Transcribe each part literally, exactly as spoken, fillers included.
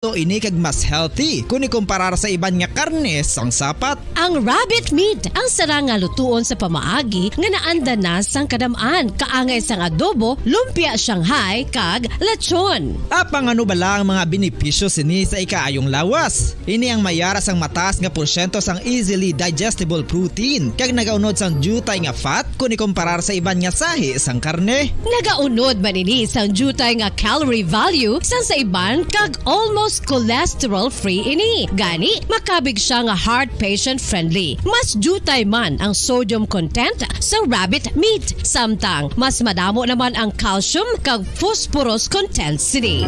Ini kag mas healthy kon ikumparar sa iban nga karne sang sapat. Ang rabbit meat ang sarang nga lutuon sa pamaagi nga naanda na sang kadam-an, kaangay sang adobo, lumpia Shanghai, kag lechon. Apang ano bala ang mga benepisyo sini sa ikaayong lawas? Ini ang may ara sang mataas nga porsyento sang easily digestible protein kag nagaunod sang diutay nga fat kon ikumparar sa iban nga sahi sang karne. Nagaunod man ini sang diutay nga calorie value sang sa iban kag almost cholesterol-free ini. Gani, makabig siya nga heart patient-friendly. Mas diutay man ang sodium content sa rabbit meat, samtang mas madamo naman ang calcium kag phosphorus content sini.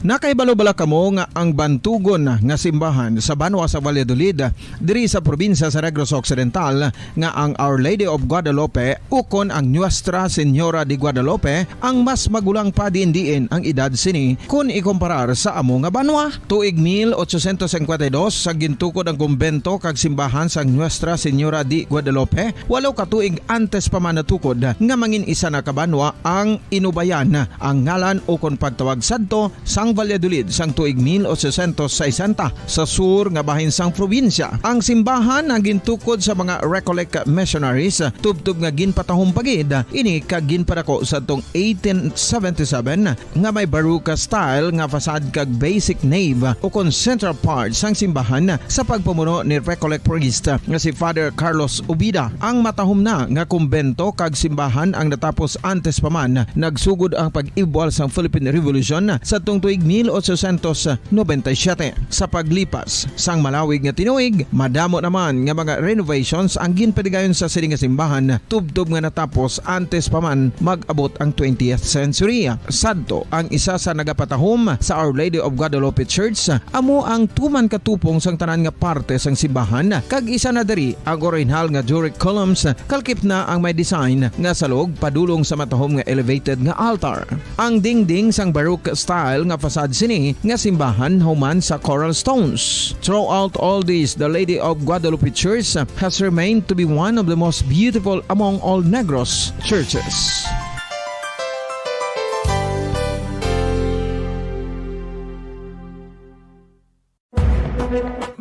Nakahibalo bala kamo nga ang bantugon nga simbahan sa banwa sa Valladolid, diri sa probinsya sa Negros Occidental, nga ang Our Lady of Guadalupe ukon ang Nuestra Señora de Guadalupe ang mas magulang pa diin-diin ang edad sini kon ikumparar sa amo nga banwa? Tuig mil ochocientos cincuenta y dos, sa gintukod ang kumbento kag simbahan sang Nuestra Señora de Guadalupe, walo ka tuig antes pa man natukod nga mangin isa na ka banwa ang Inubayan, ang ngalan ukon pagtawag sadto sang Valladolid sang tuig mil ochocientos sesenta, sa sur nga bahin sang probinsya. Ang simbahan ang gintukod sa mga Recollect missionaries, tubtob nga ginpatahom pa gid ini kag ginpadako sadtong eighteen seventy-seven, nga may Baroque style nga facade kag basic nave ukon central part sang simbahan sa pagpamuno ni Recollect priest nga si Father Carlos Ubida. Ang matahom na nga kumbento kag simbahan ang natapos antes pa man nagsugod ang pag-ibwal sang Philippine Revolution sadtong tuig mil ochocientos noventa y siete. Sa paglipas sang malawig nga tinuig, madamo naman nga mga renovations ang ginpadigayon sa sini nga simbahan, tubtob nga natapos antes pa man mag-abot ang twentieth century. Sadto, ang isa sa nagapatahom sa Our Lady of Guadalupe Church amo ang tuman ka tupong sang tanan nga parte sang simbahan, kag isa na diri ang orihinal nga Doric columns, kalkip na ang may design nga salog padulong sa matahom nga elevated nga altar. Ang dingding sang Baroque style nga facade sini nga simbahan human sa coral stones. Throughout all this, the Lady of Guadalupe Church has remained to be one of the most beautiful among all Negros churches.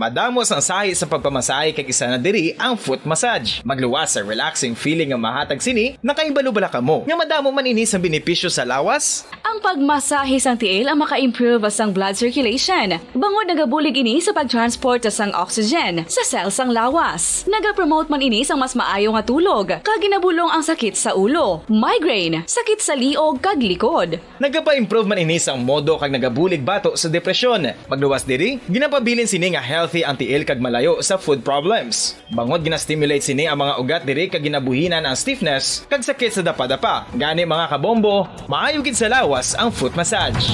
Madamo sang sahi sa pagpamasahe kag isa na diri ang foot massage. Magluwas sa relaxing feeling nga mahatag sini, nakahibalo bala kamo nga madamo man ini sang benepisyo sa lawas? Ang pagmasahe sang tiil ang maka-improve sang blood circulation, bangod nagabulig ini sa pag-transport sang oxygen sa cell sang lawas. Nagapromote man ini sang mas maayo nga tulog, kag ginabulong ang sakit sa ulo, migraine, sakit sa liog kag likod. Nagapa-improve man ini sang modo kag nagabulig bato sa depresyon. Magluwas diri, ginapabilin sini nga healthy ang tiil kag malayo sa food problems. Bangod gina-stimulate sini ang mga ugat diri kag ginabuhinan ang stiffness kag sakit sa dapadapa. Gani, mga kabombo, maayo gid sa lawas ang foot massage.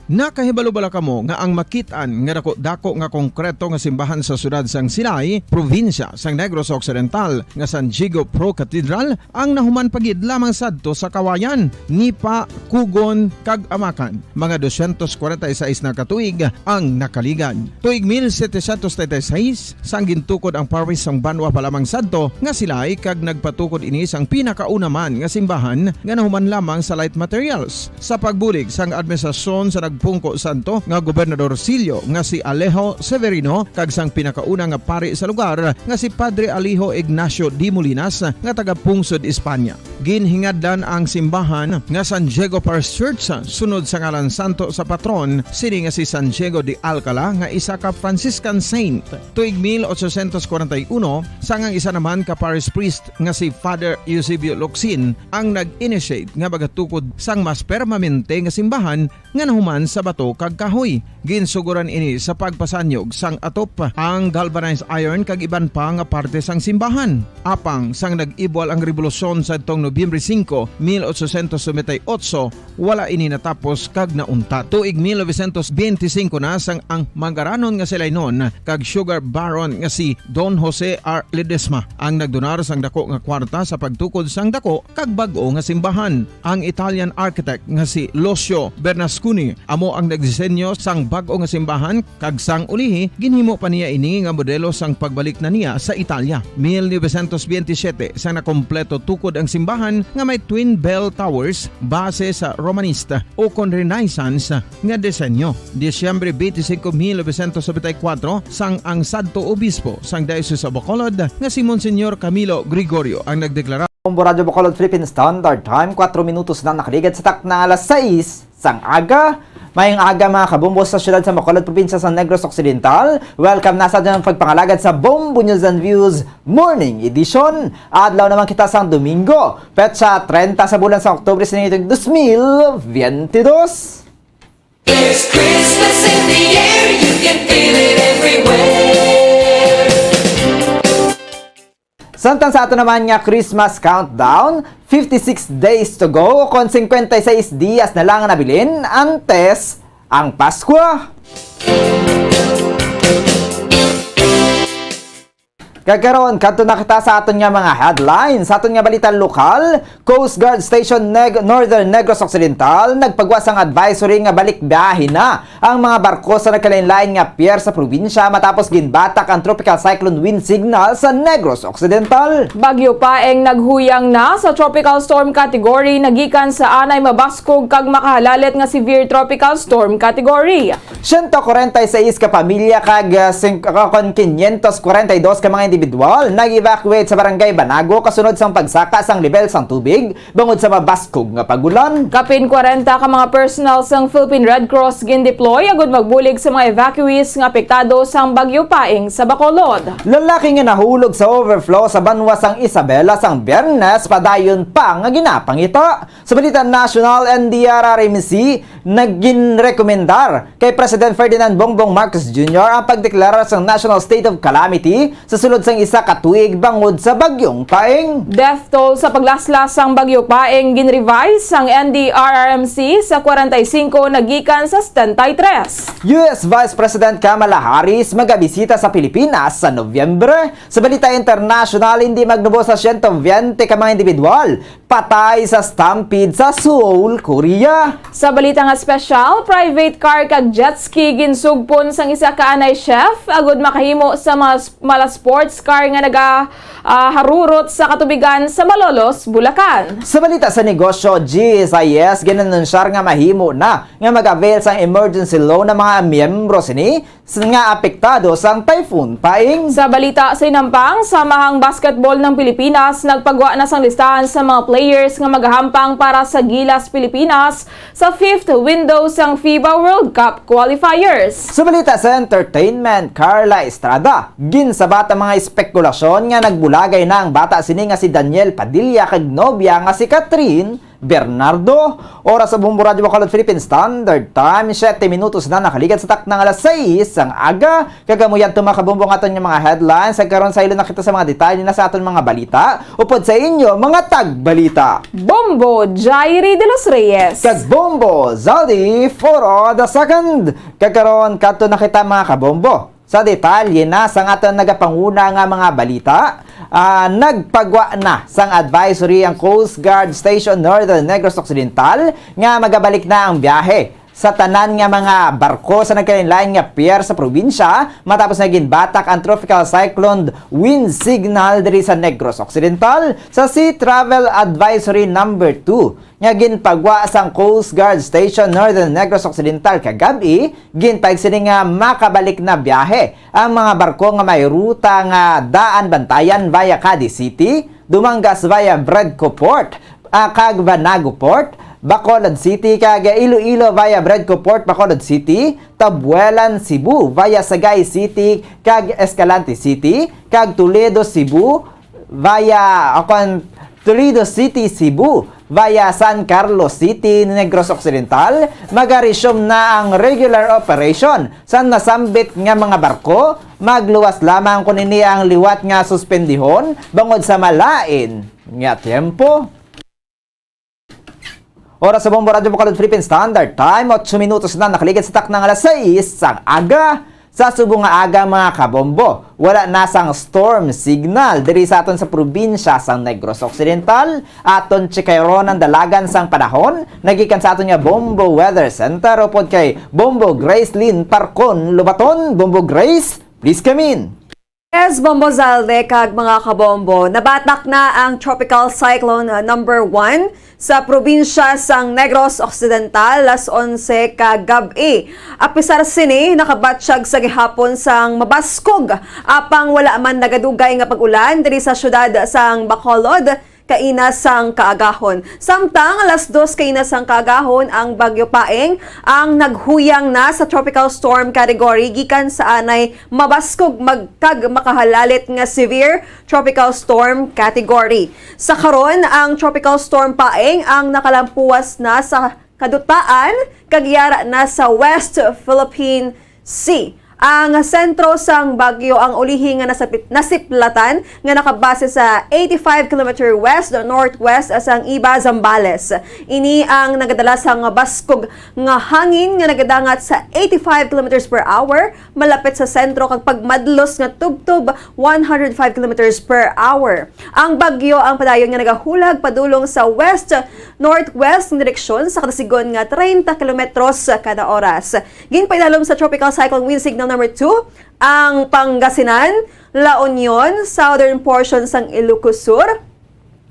Nakahibalo bala kamo nga ang makit-an nga dako-dako nga konkreto nga simbahan sa siyudad sang Silay, probinsya sang Negros Occidental, nga San Diego Pro Cathedral, ang nahuman pa gid lamang sadto sa Kawayan, Nipa, Cogon, kag Amacan, mga doscientos cuarenta y seis na ka tuig ang nakaligad. Tuig mil setecientos treinta y seis, sang gintukod ang parish sang banwa pa lamang sadto nga Silay, kag nagpatukod ini sang pinakauna man nga simbahan nga nahuman lamang sa light materials. Sa pagbulig sang administrasyon sa nagpungko sadto nga Gobernador Silio nga si Alejo Severino, kag sang pinakauna nga pari sa lugar nga si Padre Alejo Ignacio de Molinas nga taga Pungsod, Espanya. Ginhingadlan ang simbahan nga San Diego Parish Church sunod sa ngalan santo sa patron sini nga si San Diego de Alcala, nga isa ka Franciscan saint. Tuig mil ochocientos cuarenta y uno, sang ang isa naman ka parish priest nga si Father Eusebio Locsin ang nag-initiate nga magatukod sang mas permanente nga simbahan nga nahuman sa bato kag kahoy. Ginsugoran ini sa pagpasanyog sang atop, ang galvanized iron, kag iban pa nga parte sang simbahan. Apang sang nag-ibwal ang rebolusyon sadtong Nobyembre singko, mil ochocientos noventa y ocho, wala ini natapos kag nauntat. Tuig mil novecientos benti singko na, sang ang mangaranon nga si Lainon kag sugar baron nga si Don Jose R. Ledesma ang nagdonar sang dako nga kwarta sa pagtukod sang dako kag bag-o nga simbahan. Ang Italian architect nga si Lucio Bernasconi Mo ang nagdisenyo sang bag-o nga simbahan, kag sang ulihi, ginhimo pa niya ini nga modelo sang pagbalik na niya sa Italia. Mil novecientos veintisiete, sang nakompleto tukod ang simbahan nga may twin bell towers base sa Romanista o kon Renaissance nga disenyo. Disyembre twenty-five, mil novecientos noventa y cuatro, sang ang sadto obispo sang Diocese of Bacolod nga si Monsignor Camilo Gregorio ang nagdeklara. Bombo Radyo Bacolod, Philippine Standard Time, kwatro minutos na nakaligad sa takna nga alas sais sang aga. Mayong aga, mga kabombo sa siyudad sa Bacolod, probinsya sa Negros Occidental. Welcome na sa aton pagpangalagad sa Bombo News and Views Morning Edition. Adlaw naman kita sang Domingo, petsa treinta sa bulan sa Oktubre sa nitong dos mil veintidós. There's Christmas in the air, you can feel it everywhere. Samtang sa ato naman nga Christmas countdown, fifty-six days to go, o kon cincuenta y seis dias na lang nabilin antes ang Pasko. Kag karon, kadto na kita sa aton nga mga headlines. Sa aton nga balita lokal, Coast Guard Station Neg-, Northern Negros Occidental nagpagwa sang advisory nga balik biyahe na ang mga barko sa nagkalain-lain nga pier sa probinsya matapos ginbatak ang Tropical Cyclone Wind Signal sa Negros Occidental. Bagyo Paeng naghuyang na sa Tropical Storm Category nagikan sa anay mabaskog kag makahalalit nga Severe Tropical Storm Category. Siyento kwarenta y seis ka pamilya kag, ah, sing-, ka-, kon quinientos kwarenta y dos ka mga individual nag-evacuate sa Barangay Banago kasunod sang pagsaka sang lebel sang tubig bangod sa mabaskog nga pag-ulan. Kapin kwarenta ka mga personnel sang Philippine Red Cross gin-deploy agud magbulig sa mga evacuees nga apektado sang Bagyo Paeng sa Bacolod. Lalaki nga nahulog sa overflow sa banwa sang Isabela sang Biyernes padayon pa nga ginapangita. Sa balita nasyonal, N D R R M C nagginrekomendar kay President Ferdinand Bongbong Marcos Junior ang pagdeklarar sang National State of Calamity sa sulod sang isa ka tuig bangod sa Bagyong Paeng. Death toll sa paglaslas sang Bagyo Paeng ginrevise sang N D R R M C sa kwarenta y singko nagikan sa setenta y tres. U S Vice President Kamala Harris magabisita sa Pilipinas sa Nobyembre. Sa balita internasyonal, hindi magnubo sa siyento bente ka mga individual patay sa stampede sa Seoul, Korea. Sa balita nga espesyal, private car kag jet ski ginsugpon sang isa ka anay chef agud makahimo sa mga s-, mala sports car nga naga, ah, harurot sa katubigan sa Malolos, Bulacan. Sa balita sa negosyo, G S I S ginanunsyar nga mahimo na nga mag-avail sang emergency loan ang mga miyembro sini s-, nga apektado sang Typhoon Paeng. Sa balita sa inampang, Samahang Basketball ng Pilipinas nagpagwa na sang listahan sa mga players nga magahampang para sa Gilas Pilipinas sa fifth window sang FIBA World Cup qualifiers. Sa balita sa entertainment, Carla Estrada, ginsabat ang mga espekulasyon nga nagbulagay na ang bata sini nga si Daniel Padilla kag nobya nga si Catherine Bernardo. Oras sa Bombo Radyo Bacolod Philippine Standard Time, siyete minutos na nakaligad sa takna nga alas sais sang aga. Kag amo yadto, mga kabombo, ang aton nga mga headlines. Kag karon, saylo na kita sa mga detalye na sa aton mga balita upod sa inyo, mga tagbalita, Bombo Jairi de los Reyes kag Bombo Zaldi Foro the second. Kag karon, kadto na kita, mga kabombo, sa detalye na sang aton nagapanguna nga mga balita. Ah, nagpagwa na sang advisory ang Coast Guard Station Northern Negros Occidental nga magabalik na ang biyahe sa tanan nga mga barko sa nagkalain-lain nga pier sa probinsya matapos nga ginbatak ang Tropical Cyclone Wind Signal diri sa Negros Occidental. Sa Sea Travel Advisory Number Two nga ginpagwa sang Coast Guard Station Northern Negros Occidental kagab-i, ginpayag sini nga makabalik na biyahe ang mga barko nga may ruta nga Daan Bantayan via Cadiz City, Dumangas via Bredco Port, ah, kag Banago Port, Bacolod City, kag Iloilo via Bredco Port, Bacolod City, Tabuelan, Cebu via Sagay City kag Escalante City, kag Toledo, Cebu via, o kon, Toledo City, Cebu via San Carlos City, Negros Occidental. Mag-resume na ang regular operation sa nasambit nga mga barko. Magluwas lamang kon ini ang liwat nga suspendihon bangod sa malain nga tiyempo. Oras sa Bombo Radyo Bacolod Philippine Standard Time, otso minutos na nakaligid sa takna nga alas sais sang aga. Sa subong nga aga, mga kabombo, wala na sang storm signal diri sa aton sa probinsya sang Negros Occidental. Aton tsikayron ang dalagan sang panahon nagikan sa aton nga Bombo Weather Center upod kay Bombo Grace Lynn Parcon Lobaton. Bombo Grace, please come in. Yes, Bombo Zalde kag mga kabombo, nabatak na ang Tropical Cyclone, uh, number one sa probinsya sang Negros Occidental las onse ka gab-i. Apisar sini, nakabatyag sa gihapon sang mabaskog, apang wala man nagadugay nga pag-ulan diri sa siyudad sang Bacolod kaina sang kaagahon. Samtang alas dos kaina sang kaagahon, ang Bagyo Paeng ang naghuyang na sa tropical storm category gikan sa anay mabaskog mag-, kag makahalalit nga severe tropical storm category. Sa karon, ang Tropical Storm Paeng ang nakalampuwas na sa kadutaan kag yara na sa West Philippine Sea. Ang sentro sang bagyo ang ulihi nga nasapit-, nasiplatan nga nakabase sa eighty-five kilometer west-northwest sang Iba, Zambales. Ini ang nagadala sang baskog nga hangin nga nagadangat sa eighty-five kilometers per hour malapit sa sentro kag pagmadlos nga tubtob one hundred five kilometers per hour. Ang bagyo ang padayon nga nagahulag padulong sa west-northwest nga direksyon sa kadasigon nga treinta kilometros kada oras. Ginpaidalom sa Tropical Cyclone Wind Signal number two ang Pangasinan, La Union, southern portion sang Ilocos Sur,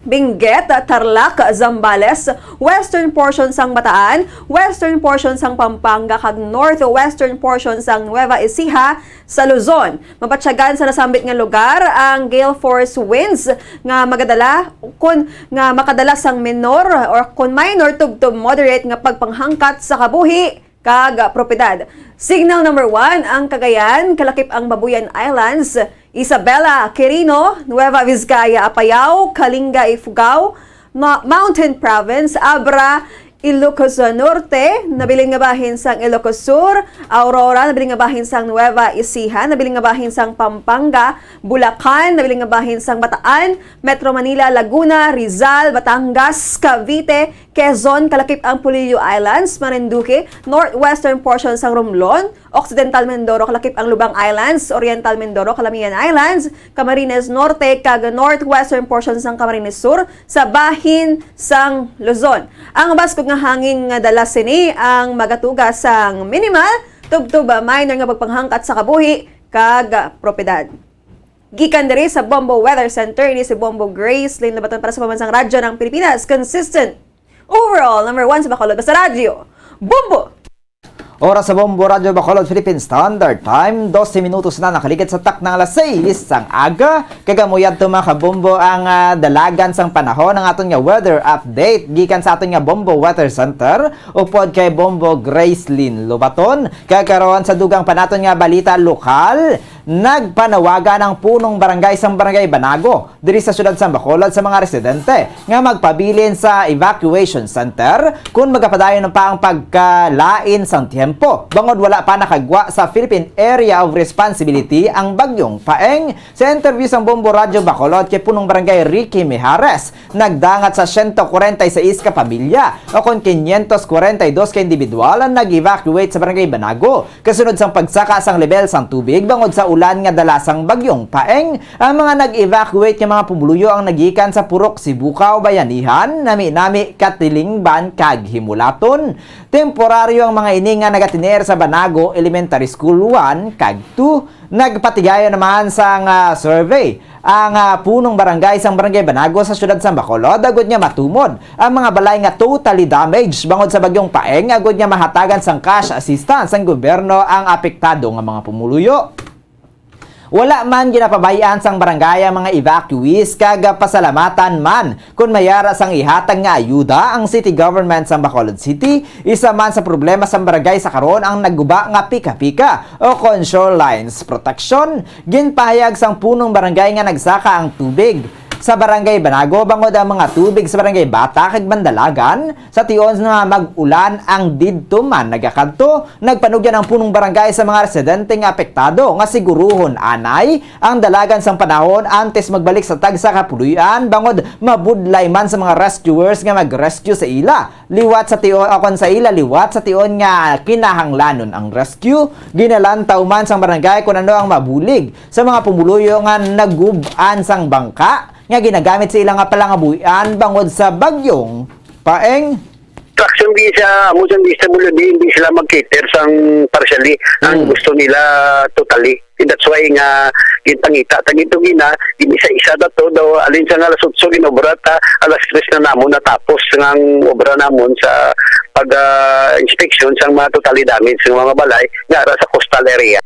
Benguet, Tarlac, Zambales, western portion sang Bataan, western portion sang Pampanga, kag northwestern portion sang Nueva Ecija sa Luzon. Mabatyagan sa nasambit nga lugar ang gale force winds nga magadala kun nga makadala sang minor or kun minor tubtob moderate nga pagpanghangkat sa kabuhi kag propiedad. Signal number one ang Cagayan, kalakip ang Babuyan Islands, Isabela, Quirino, Nueva Vizcaya, Apayao, Kalinga, Ifugao, Ma-, Mountain Province, Abra, Ilocos Norte, nabilin nga bahin sang Ilocos Sur, Aurora, nabilin nga bahin sang Nueva Ecija, nabilin nga bahin sang Pampanga, Bulacan, nabilin nga bahin sang Bataan, Metro Manila, Laguna, Rizal, Batangas, Cavite, Quezon, kalakip ang Polillo Islands, Marinduque, northwestern portion sang Romblon, Occidental Mindoro, kalakip ang Lubang Islands, Oriental Mindoro, Calamian Islands, Camarines Norte, kag northwestern portion sang Camarines Sur, sa bahin sang Luzon. Ang baskog nga hangin nga dala sini ang magatuga sang minimal tubtob minor nga pagpanghangkat sa kabuhi kag propiedad. Gikan diri sa Bombo Weather Center, ini si Bombo Grace Lynn Labaton para sa Pambansang Radyo ng Pilipinas. Consistent. Overall, number one sa Bacolod. Basta radyo. Bombo! Oras sa Bombo Radyo Bacolod, Philippine Standard Time. Dose minutos na nakaligid sa takna nga alas sais sang aga. Kag amo yadto, mga kabombo, ang, ah, dalagan sang panahon, ang aton nga weather update gikan sa aton nga Bombo Weather Center upod kay Bombo Grace Lynn Lobaton. Kag karon sa dugang pa naton nga balita lokal, nagpanawagan ang punong barangay sang Barangay Banago diri sa siyudad sang Bacolod sa mga residente nga magpabilin sa evacuation center kon magapadayon pa ang pagkalain sang tiyempo, bangod wala pa nakagwa sa Philippine Area of Responsibility ang Bagyong Paeng. Sa interview sang Bombo Radyo Bacolod kay Punong Barangay Ricky Mijares, nagdangat sa siyento kwarenta y seis ka pamilya, o kon quinientos kwarenta y dos ka individual ang nag-evacuate sa Barangay Banago. Kasunod sang pagsaka sang lebel sang tubig bangod sa ulan nga dala sang Bagyong Paeng, ang mga nag-evacuate nga mga pumuluyo ang nagikan sa Purok Sibukaw, Bayanihan, Nami-Nami, Katilingban, kag Himulaton. Temporaryo ang mga ini nga nagatener sa Banago Elementary School one kag two. Nagpatigayon naman sang, ah, survey ang, ah, punong barangay sang Barangay Banago sa siyudad sang Bacolod, agud nga matumod ang mga balay nga totally damaged bangod sa Bagyong Paeng, agud nga mahatagan sang cash assistance sang gobyerno ang apektado nga mga pumuluyo. Wala man ginapabay-an sang barangay ang mga evacuees, kag pasalamatan man kon may ara sang ihatag nga ayuda ang city government sang Bacolod City. Isa man sa problema sang barangay sa karon ang nagguba nga pika-pika o kon shorelines protection. Ginpahayag sang punong barangay nga nagsaka ang tubig sa Barangay Banago, bangod ang mga tubig sa Barangay Bata kag Bandalagan, sa tion nga mag-ulan ang didto man nagakadto, nagpanugyan ang punong barangay sa mga residente nga apektado nga siguruhon anay ang dalagan sang panahon antes magbalik sa tagsa ka puloy-an, bangod mabudlay man sa mga rescuers nga mag-rescue sa ila. Liwat sa tion, o kon sa ila liwat sa tion nga kinahanglanon ang rescue, ginalantaw man sang barangay kon ano ang mabulig sa mga pumuluyo nga nagub-an sang bangka nga ginagamit sa ila nga palangabuhian bangod sa bagyong Paeng. Traction di sa amo sang D S W D, hindi sila mag-cater sang partially ang Mm. gusto nila totally. And that's why nga gintangita ta gito gina, gin-isa-isa ta to daw, alin sa nga alas otso ginobra ta, alas tres na namon natapos nga ang obra namon sa pag, ah, inspection sang mga totally damage nga mga balay nga ara sa coastal area.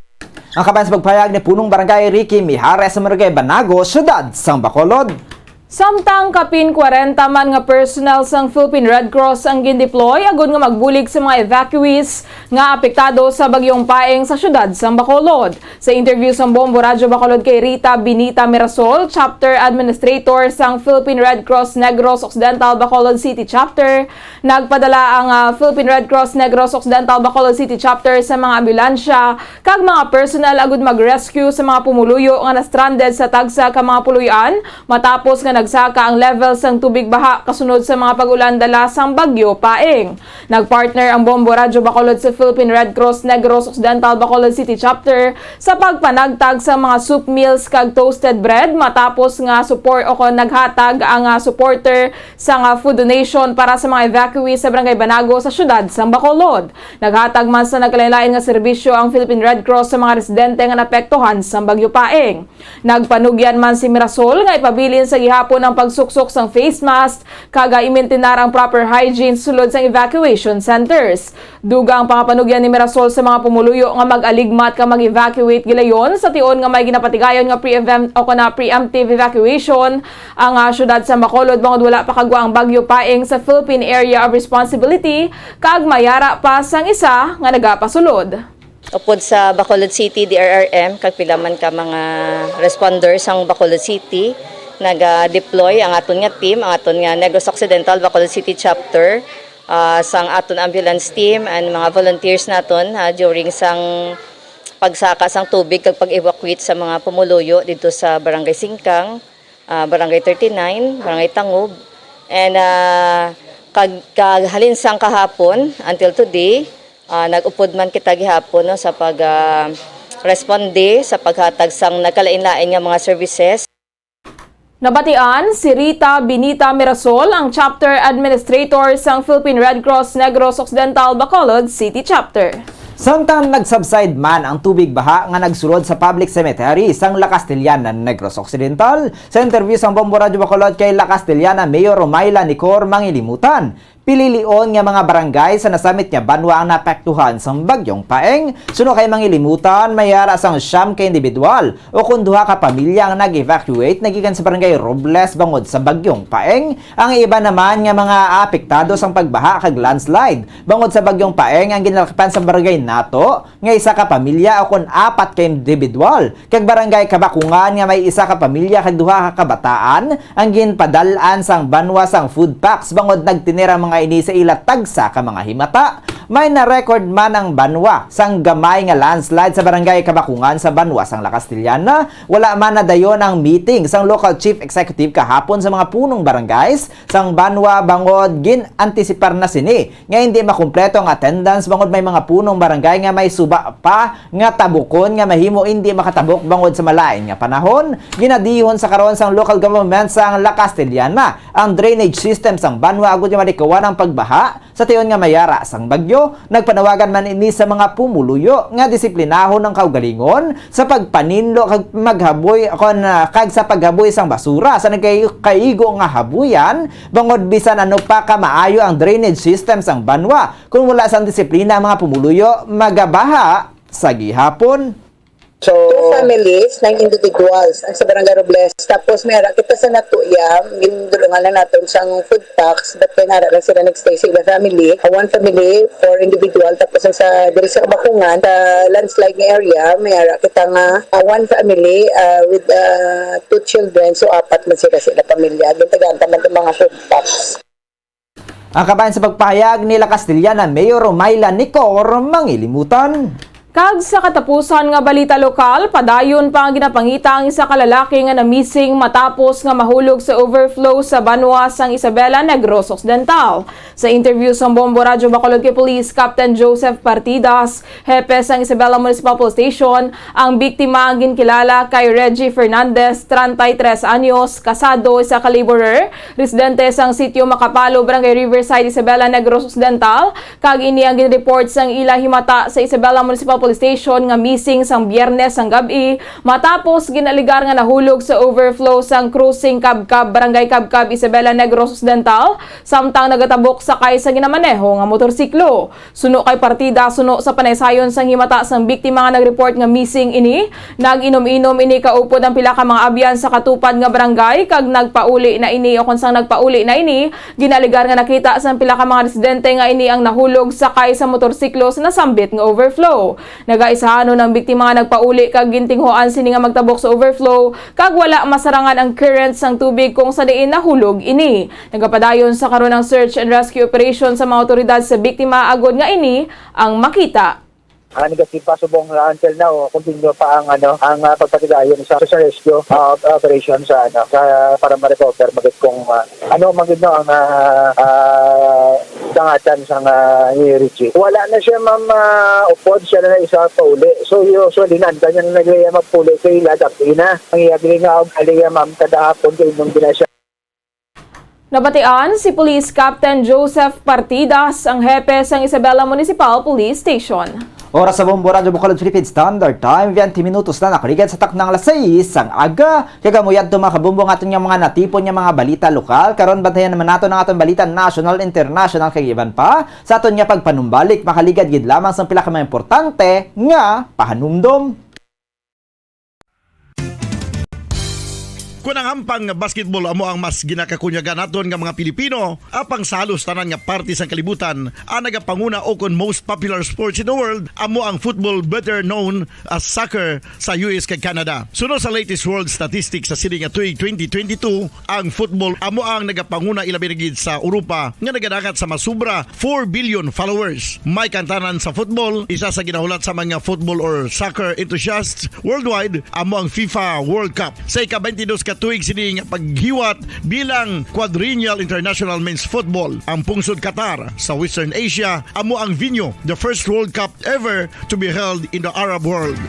Ang kabayan sa pagpahayag ni Punong Barangay Ricky Mijares sa Barangay Banago, Siyudad sang Bacolod. Samtang kapin kwarenta man nga personnel sang Philippine Red Cross ang gindeploy agud nga magbulig sa mga evacuees nga apektado sa Bagyong Paeng sa siyudad sang Bacolod. Sa interview sang Bombo Radyo Bacolod kay Rita Benita Mirasol, Chapter Administrator sang Philippine Red Cross Negros Occidental Bacolod City Chapter, nagpadala ang, ah, Philippine Red Cross Negros Occidental Bacolod City Chapter sa mga ambulansya kag mga personnel agud mag-rescue sa mga pumuluyo nga na-stranded sa tagsa ka mga puloy-an matapos nga nagsaka ang level sang tubig baha kasunod sa mga pag-ulan dala sang Bagyo Paeng. Nagpartner ang Bombo Radyo Bacolod sa Philippine Red Cross Negros Occidental Bacolod City Chapter sa pagpanagtag sa mga soup meals kag toasted bread matapos nga support o kon naghatag ang, ah, supporter sang, ah, food donation para sa mga evacuees sa Barangay Banago sa siyudad sang Bacolod. Naghatag man sa nagkalainlain nga serbisyo ang Philippine Red Cross sa mga residente nga naapektuhan sang Bagyo Paeng. Nagpanugyan man si Mirasol nga ipabilin sa gihapon ang pagsuksok sang face mask kag, ah, i-maintain ang proper hygiene sulod sang evacuation centers. Dugang pangapanugyan ni Mirasol sa mga pumuluyo nga mag-aligmat kag mag-evacuate gilayon sa tion nga may ginapatigayon nga preempt o kon preemptive evacuation ang, ah, siyudad sa Bacolod bangod wala pa kagwa ang Bagyo Paeng sa Philippine Area of Responsibility kag mayara pa sang isa nga nagapasulod. Upod sa Bacolod City D R R M kag pila man ka mga responders sang Bacolod City, naga-deploy ang aton nga team, ang aton nga Negros Occidental Bacolod City Chapter, ah, sang aton ambulance team and mga volunteers naton, ah, during sang pagsaka sang tubig kag pag-evacuate sa mga pumuluyo didto sa Barangay Singkang, ah, Barangay thirty-nine, Barangay Tangub. And, ah, kag, kag halin sang kahapon until today, ah, nag-upod man kita gihapon, no, sa pag, ah, responde sa paghatag sang nagkalain-lain nga mga services. Nabatian si Rita Benita Mirasol, ang Chapter Administrator sang Philippine Red Cross Negros Occidental Bacolod City Chapter. Samtang nag-subside man ang tubig baha nga nagsulod sa public cemetery sang La Castellana, Negros Occidental, sa interview sang Bombo Radyo Bacolod kay La Castellana Mayor Romayla Nicor Mangilimutan, pililion nga mga barangay sa nasamit nga banwa ang naapektuhan sang Bagyong Paeng. Suno kay Mangilimutan, may ara sang siyam ka individual o kon duha ka pamilya ang nag-evacuate nagikan sa Barangay Robles bangod sa Bagyong Paeng. Ang iban naman nga mga apektado sang pagbaha kag landslide bangod sa Bagyong Paeng ang ginalakipan sa Barangay Nato, nga isa ka pamilya o kon apat ka individual, kag Barangay Kabakungan nga may isa ka pamilya kag duha ka kabataan ang ginpadal-an sang banwa sang food packs bangod nagtener ang mga ini sa ila tagsa ka mga himata. May na-record man ang banwa sang gamay nga landslide sa Barangay Kabakungan sa banwa sang La Castellana. Wala man nadayon ang meeting sang local chief executive kahapon sa mga punong barangays sang banwa bangod gin-antisipar na sini nga hindi makumpleto ang attendance bangod may mga punong barangay nga may suba pa nga tabukon nga mahimo hindi makatabok bangod sa malain nga panahon. Ginadihon sa karon sang local government sang La Castellana ang drainage system sang banwa agud nga malikawan ang pagbaha sa tion nga mayara sang bagyo. Nagpanawagan man ini sa mga pumuluyo nga disiplinahon ang kaugalingon sa pagpaninlo kag maghaboy kon, ah, kag sa paghaboy sang basura sa nagkaigo nga habuyan, bangod bisan ano pa ka maayo ang drainage system sang banwa, kon wala sang disiplina ang mga pumuluyo, magabaha sa gihapon. So, two families, nine individuals, ang sa Barangay Robles. Tapos, may ara kita sa Natuya, gindulungan na naton sang food packs, but then ara lang sila nagstay sa ila family. Ah, one family, four individual. Tapos, ang sa, diri sa Kabakungan, sa landslide nga area, may ara kita nga, ah, one family, ah, with, ah, two children. So, apat man sila sa ila pamilya. Gintagaan ta man ang mga food packs. Ang kabahin sa pagpahayag nila Castellana Mayor Myla Nicor Mangilimutan. Kag sa katapusan nga balita lokal, padayon pa ang ginapangita ang isa ka lalaki nga na-missing matapos nga mahulog sa overflow sa banwa sang Isabela, Negros Occidental. Sa interview sa Bombo Radyo Bacolod kay Police Captain Joseph Partidas, hepe sang Isabela Municipal Police Station, ang biktima ang ginkilala kay Reggie Fernandez, treinta y tres anyos, kasado, isa ka laborer, residente sang Sitio Makapalo, Barangay Riverside, Isabela, Negros Occidental, kag ini ang ginreport sang ila himata sa Isabela Municipal Police Station nga missing sang Biyernes sang gab-i, matapos ginaligar nga nahulog sa overflow sang Crossing Kabkab, Barangay Kabkab, Isabela, Negros Occidental, samtang nagatabok sakay sa ginamaneho nga motorsiklo. Suno kay Partida, suno sa panaysayon sang himata sang biktima nga nag-report nga missing ini, nag-inom-inom ini kaupod ang pila ka mga abyan sa katupad nga barangay kag nagpauli na ini, o kon sang nagpauli na ini, ginaligar nga nakita sang pila ka mga residente nga ini ang nahulog sakay sa motorsiklo sa nasambit nga overflow. Nagaisahanon ang biktima nga nagpauli kag gintinguhaan sini nga magtabok sa overflow kag wala masarangan ang current sang tubig kung sa diin nahulog ini. Nagapadayon sa karon ang search and rescue operation sa mga awtoridad sa biktima agod nga ini ang makita. Ah, negative pa subong, ah, until now, continue pa ang, ano, ang, ah, pagpatigayon sa search and rescue, ah, op-, operation sa, ano, sa, para ma-recover magit kung, ah, ano magit, no, ang, ah, ah, dangatan sa nga ni Richie. Wala na siya, ma'am, ah, upod, siya na isa pa uli. So, usually, nanda niya na nagaya magpuli kay ila, dapit na. Ang iya gini nga, ang aliya, ma'am, kada hapon kay inom din na siya. Nabatian si Police Captain Joseph Partidas, ang hepe sang Isabela Municipal Police Station. Oras sa Bombo Radyo Bacolod Philippine Standard Time, twenty minutos na nakaligad sa taknang alas sais sang aga. Kag amo yadto, mga kabombo, ang aton nga mga natipon nga mga balita lokal. Karon, bantayan naman naton ang aton balita national, international, kag iban pa. Sa aton nga pagpanumbalik, makaligad gid lamang sang pila ka mga importante nga pahanumdom. Kon ang hampang nga basketball amo ang mas ginakakunyagan naton nga mga Pilipino, apang sa halos tanan nga parte sang kalibutan, ang nagapanguna o kon most popular sports in the world amo ang football, better known as soccer, sa U S kag Canada. Suno sa latest world statistics sa sini nga tuig twenty twenty-two, ang football amo ang nagapanguna, ilabi na gid sa Europa, nga nagadangat sa masubra four billion followers. May kantanan sa football, isa sa ginahulat sa mga football or soccer enthusiasts worldwide, amo ang FIFA World Cup. Sa ika-twenty-dos ka tuig sini nga paghiwat bilang Quadrennial International Men's Football, ang pungsod Qatar sa Western Asia amo ang venue, the first World Cup ever to be held in the Arab world.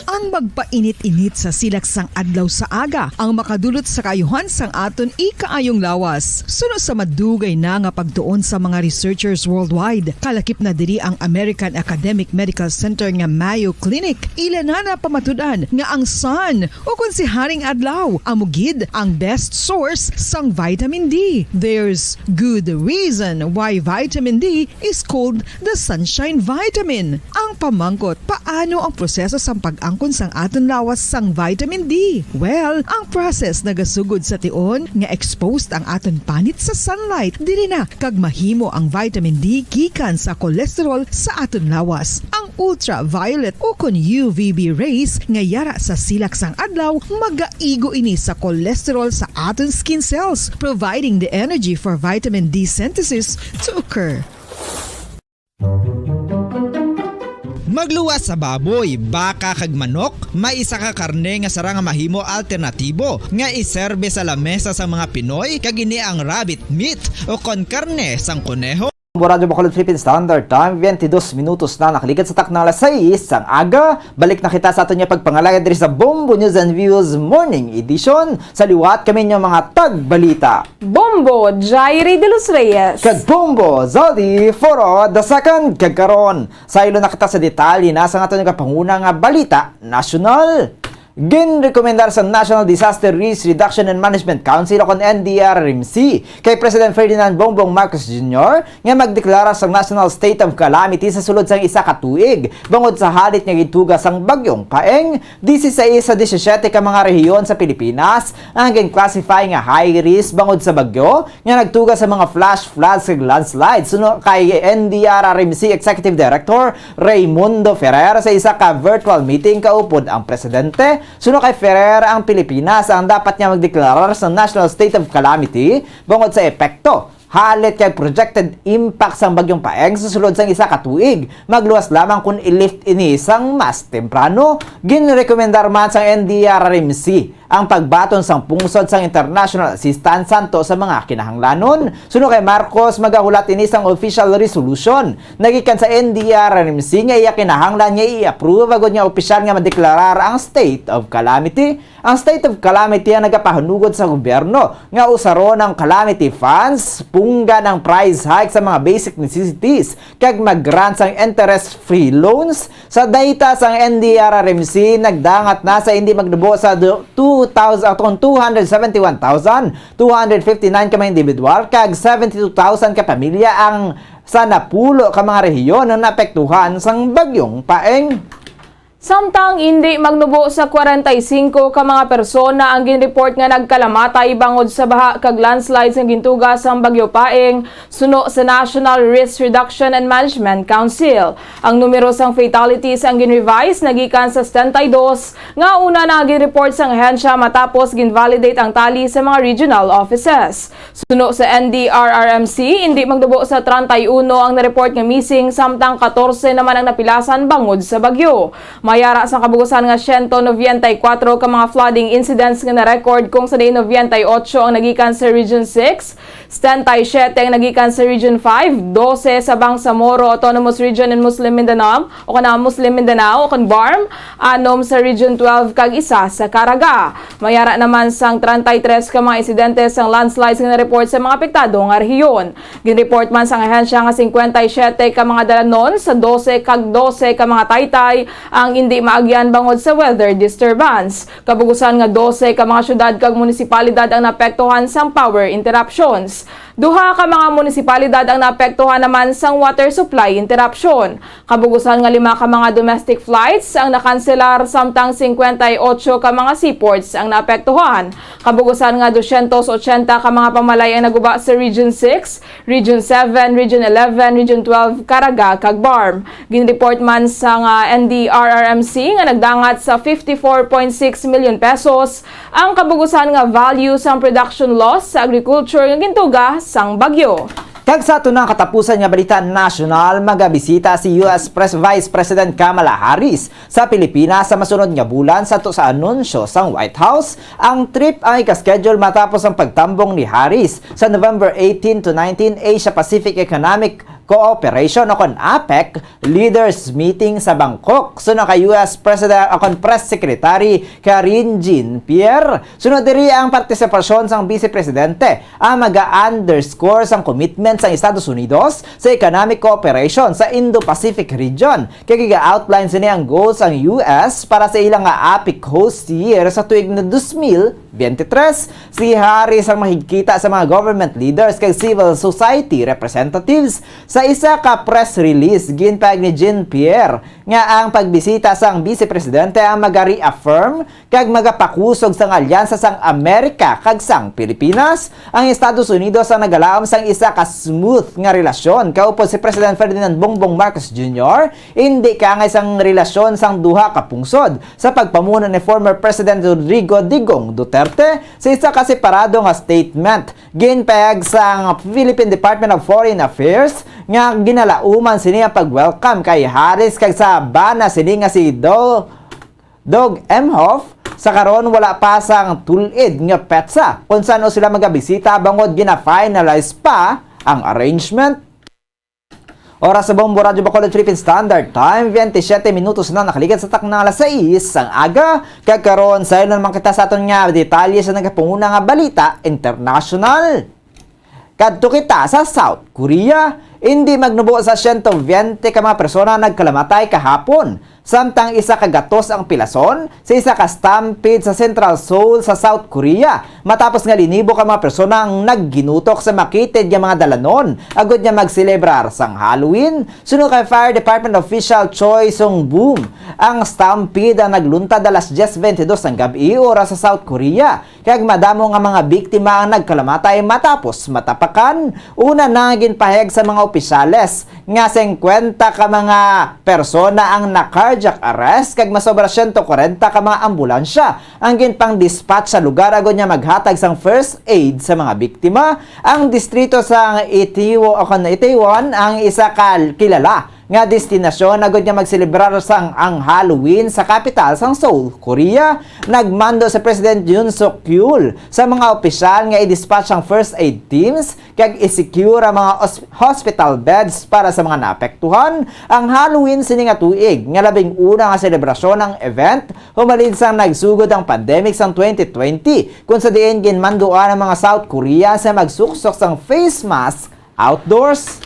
Ang magpainit-init sa silak sang adlaw sa aga ang makadulot sa kaayuhan sang aton ikaayong lawas. Suno sa madugay na nga pagtuon sa mga researchers worldwide, kalakip na diri ang American Academic Medical Center nga Mayo Clinic. Ila na napamatud-an nga ang sun, o kon si Haring Adlaw, amo gid ang best source sang vitamin D. There's good reason why vitamin D is called the sunshine vitamin. Ang pamangkot, paano ang proseso sang pag-angkon sang aton lawas sang vitamin D? Well, ang process nagasugod sa tion nga exposed ang aton panit sa sunlight. Diri na kag mahimo ang vitamin D gikan sa cholesterol sa aton lawas. Ang ultraviolet o kon U V B rays nga yara sa silak sang adlaw magaigo ini sa cholesterol sa aton skin cells, providing the energy for vitamin D synthesis to occur. Magluwas sa baboy, baka, kag manok, may isa ka karne nga sarang nga mahimo alternatibo nga iserbe sa lamesa sang mga Pinoy, kag ini ang rabbit meat o kon karne sang koneho. Radyo Bacolod Philippine Standard Time, twenty-dos minutos na nakaligad sa taknang alas sais sang aga. Balik na kita sa aton nga pagpangalaga diri sa Bombo News and Views Morning Edition. Sa liwat kami inyo mga tagbalita. Bombo Jairi de los Reyes. Kag Bombo Zodi Foro the second. Kag karon, saylo na kita sa detalye na sa aton nga panguna nga balita nasyonal. Ginrekomendar sa National Disaster Risk Reduction and Management Council o kon N D R R M C kay President Ferdinand Bongbong Marcos Junior nga magdeklara sa National State of Calamity sa sulod sang isa ka tuig bangod sa halit nga gintuga sang Bagyong Paeng. Disisais sa disisiyete ka mga rehiyon sa Pilipinas ang gin-classify nga high risk bangod sa bagyo nga nagtuga sa mga flash floods kag landslides. Suno kay N D R R M C Executive Director Raymundo Ferrer, sa isa ka virtual meeting kaupod ang presidente, suno kay Ferrer, ang Pilipinas ang dapat nga magdeklarar sa national state of calamity bangod sa epekto, halit kag projected impact sang Bagyong Paeng sa sulod sang isa ka tuig, magluwas lamang kon i-lift ini sang mas temprano. Ginrekomendar man sang N D R R M C ang pagbaton sang pungsod sang international assistance santo sa mga kinahanglanon. Suno kay Marcos, magahulat ini sang official resolution nagikan sa N D R R M C nga iya kinahanglan nga i-approve agud nga opisyal nga madeklarar ang state of calamity. Ang state of calamity ang nagapahanugod sa gobyerno nga usaron ang calamity funds, punggan ang price hike sa mga basic necessities, kag mag-grant sang interest-free loans. Sa data sang N D R R M C, nagdangat na sa hindi magnubo sa du-, two thousand, ato kon two hundred seventy-one thousand two hundred fifty-nine ka mga individual kag seventy-two thousand ka pamilya ang sa napulo ka mga rehiyon ang naapektuhan sang Bagyong Paeng. Samtang indi magnubo sa kwarenta y singko ka mga persona ang ginreport nga nagkalamatay bangod sa baha kag landslides nga gintuga sang Bagyo Paeng, suno sa National Risk Reduction and Management Council. Ang numero sang fatalities ang ginrevise nagikan sa setenta y dos nga una na ginreport sang ahensya matapos ginvalidate ang tally sa mga regional offices. Suno sa N D R R M C, indi magnubo sa treinta y uno ang na-report nga missing, samtang katorse naman ang napilasan bangod sa bagyo. May ara sang kabugusan nga siyento noventa y kuwatro ka mga flooding incidents nga na-record, kung sa diin noventa y ocho ang nagikan sa Region six, setenta y siete ang nagikan sa Region five, dose sa Bangsamoro Autonomous Region in Muslim Mindanao, o kana Muslim Mindanao, o kon BARMM, anom sa Region twelve, kag isa sa Caraga. May ara naman sang treinta y tres ka mga insidente sang landslides nga na-report sa mga apektado nga rehiyon. Ginreport man sang ahensya nga singkwenta y siete ka mga dalanon sa dose kag dose ka mga taytay ang indi maagyan bangod sa weather disturbance. Kabugusan nga dose ka mga syudad kag munisipalidad ang naapektuhan sang power interruptions. Duha ka mga munisipalidad ang naapektuhan naman sang water supply interruption. Kabugusan nga lima ka mga domestic flights ang nakanselar, samtang singkwenta y ocho ka mga seaports ang naapektuhan. Kabugusan nga dosyentos otsenta ka mga pamalay ang naguba sa Region six, Region seven, Region eleven, Region twelve, Caraga, kag BARMM. Ginreport man sang, ah, N D R R M C nga nagdangat sa fifty-four point six million pesos ang kabugusan nga value sang production loss sa agriculture nga gintuga sang bagyo. Kag sa aton nga katapusan nga balita nasyonal, magabisita si U S Pres-, Vice President Kamala Harris sa Pilipinas sa masunod nga bulan, sadto sa anunsyo sang White House. Ang trip ang ika-schedule matapos ang pagtambong ni Harris sa November eighteen to nineteen Asia-Pacific Economic Cooperation o kon APEC Leaders Meeting sa Bangkok. Suno kay U S President o kon Press Secretary Karine Jean-Pierre, sunod diri ang partisipasyon sang Vice Presidente ang maga-underscore sang commitment sang Estados Unidos sa economic cooperation sa Indo-Pacific region, kag iga-outline sini ang goals sang U S para sa ila nga APEC host year sa tuig na dos mil bente tres. Si Harris ang mahigkita sa mga government leaders kag civil society representatives. Sa isa ka press release, ginpahayag ni Jean-Pierre nga ang pagbisita sang Vice Presidente ang maga-reaffirm kag magapakusog sang alyansa sang Amerika kag sang Pilipinas. Ang Estados Unidos ang nagalaom sang isa ka smooth nga relasyon kaupod si President Ferdinand Bongbong Marcos Junior, indi kaangay sang relasyon sang duha ka pungsod. Sa pagpamuno ni former President Rodrigo Digong Duterte, sa isa ka separado nga statement, ginpahayag sang Philippine Department of Foreign Affairs nga ginalauman sini ang pag-welcome kay Harris kag sa bana sini nga si Do-, Doug Emhoff. Sa karon, wala pa sang tul-id nga petsa kung san-o sila magabisita bangod gina-finalize pa ang arrangement. Oras sa Bombo Radyo Bacolod Philippine Standard Time, bente siyete minutos na nakaligad sa takna alas sais sang aga. Kag karon, sayop naman kita sa aton nga detalye sa nagapanguna nga balita international. Kadto kita sa South Korea. Indi magnubo sa siyento bente ka mga persona nagkalamatay kahapon Samtang isa ka gatos ang pilason sa isa ka stampede sa Central Seoul sa South Korea, matapos nga linibo ka mga persona ang nagginutok sa makitid nga mga dalanon agud nga magselebrar sang Halloween. Suno kay Fire Department official Choi Sung Boom, ang stampede ang nagluntad alas diyes bentidus sang gab-i oras sa South Korea, kag madamo nga mga biktima ang nagkalamatay matapos matapakan. Una na nga ginpahayag sa mga opisyales nga singkwenta ka mga persona ang na-cardiac arrest kag masobra siyento kwarenta ka mga ambulansya ang ginpang-dispatch sa lugar agud nga maghatag sang first aid sa mga biktima. Ang distrito sang Itaewon, o kon Itaewon, ang isa ka kilala nga destinasyon agud nga magselebrar sang ang Halloween sa kapital sang Seoul, Korea. Nagmando si President Yoon Suk Yeol sa mga opisyal nga i-dispatch ang first aid teams kag i-secure ang mga os-, hospital beds para sa mga naapektuhan. Ang Halloween sini nga tuig, nga labing una nga selebrasyon ang event, humalin sang nagsugod ang pandemic sang twenty twenty, kung sa diin ginmanduan ang mga South Korea sa magsuksok sang face mask outdoors.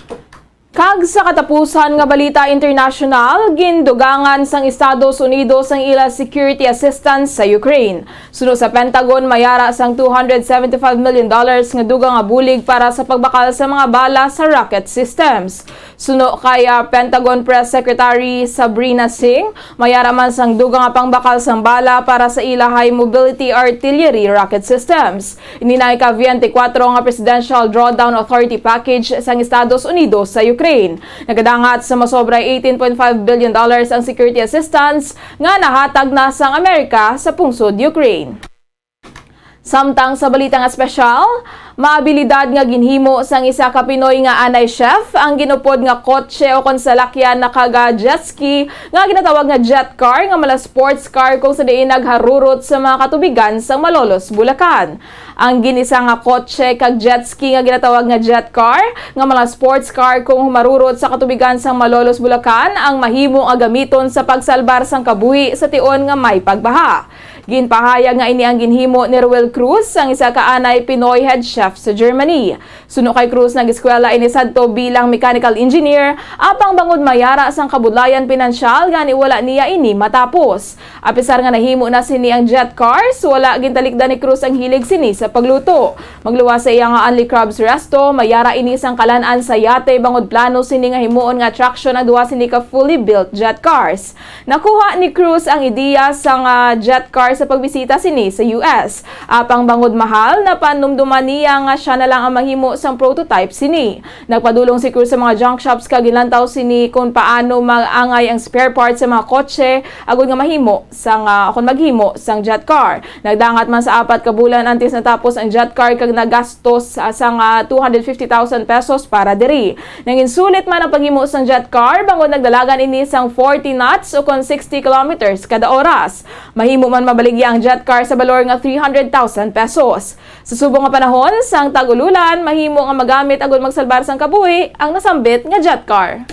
Kag sa katapusan nga balita internasyonal, gindugangan sang Estados Unidos ang ila security assistance sa Ukraine. Suno sa Pentagon, may ara sang two hundred seventy-five million dollars nga dugang nga bulig para sa pagbakal sa mga bala sa rocket systems. Suno kay, ah, Pentagon Press Secretary Sabrina Singh, may ara man sang dugang nga pangbakal sang bala para sa ila high mobility artillery rocket systems. Ini na ika-twenty-four nga Presidential Drawdown Authority Package sang Estados Unidos sa Ukraine. Nagadangat sa masobra eighteen point five billion dollars ang security assistance nga nahatag na sang Amerika sa pungsod Ukraine. Samtang sa balita nga espesyal, maabilidad nga ginhimo sang isa ka Pinoy nga anay chef ang ginupod nga kotse o kon salakyan na kaga jet ski nga ginatawag nga jet car nga mala sports car kung sa diin nagharurot sa mga katubigan sang Malolos, Bulacan. Ang ginisa nga kotse kag jet ski nga ginatawag nga jet car nga mala sports car kung humarurot sa katubigan sang Malolos, Bulacan ang mahimo nga gamiton sa pagsalbar sang kabuhi sa tion nga may pagbaha. Ginpahayag nga ini ang ginhimo ni Ruel Cruz, ang isa ka anay Pinoy head chef sa Germany. Suno kay Cruz, nag-eskwela ini sadto bilang mechanical engineer, apang bangod mayara sang kabudlayan pinansyal, gani wala niya ini matapos. Apisar nga nahimo na sini ang jet cars, wala gintalikdan ni Cruz ang hilig sini sa pagluto. Magluwas sa iya nga Unli Crabs Resto, mayara ini sang kalan-an sa yate, bangod plano sini nga himuon nga attraction ang duha sini ka fully built jet cars. Nakuha ni Cruz ang ideya sang, ah, jet car sa pagbisita sini sa U S. Apang bangod mahal, napanumduman niya nga siya na lang ang mahimo sang prototype sini. Nagpadulong si Cruz sa mga junk shops kag ginlantaw sini kon paano mag-angay ang spare parts sa mga kotse agud nga mahimo sang, ah, kon maghimo sang jet car. Nagdangat man sa apat ka bulan antes natapos ang jet car kag nagastos, ah, sang, ah, two hundred fifty thousand pesos para diri. Nanginsulit man ang paghimo sang jet car, bangod nagdalagan ini sang forty knots o kon sixty kilometers kada oras. Mahimo man mabaligya ang jet car sa balor nga three hundred thousand pesos. Sa subong nga panahon, sang tag-ululan, mahimo nga magamit agud magsalbar sang kabuhi ang nasambit nga jet car.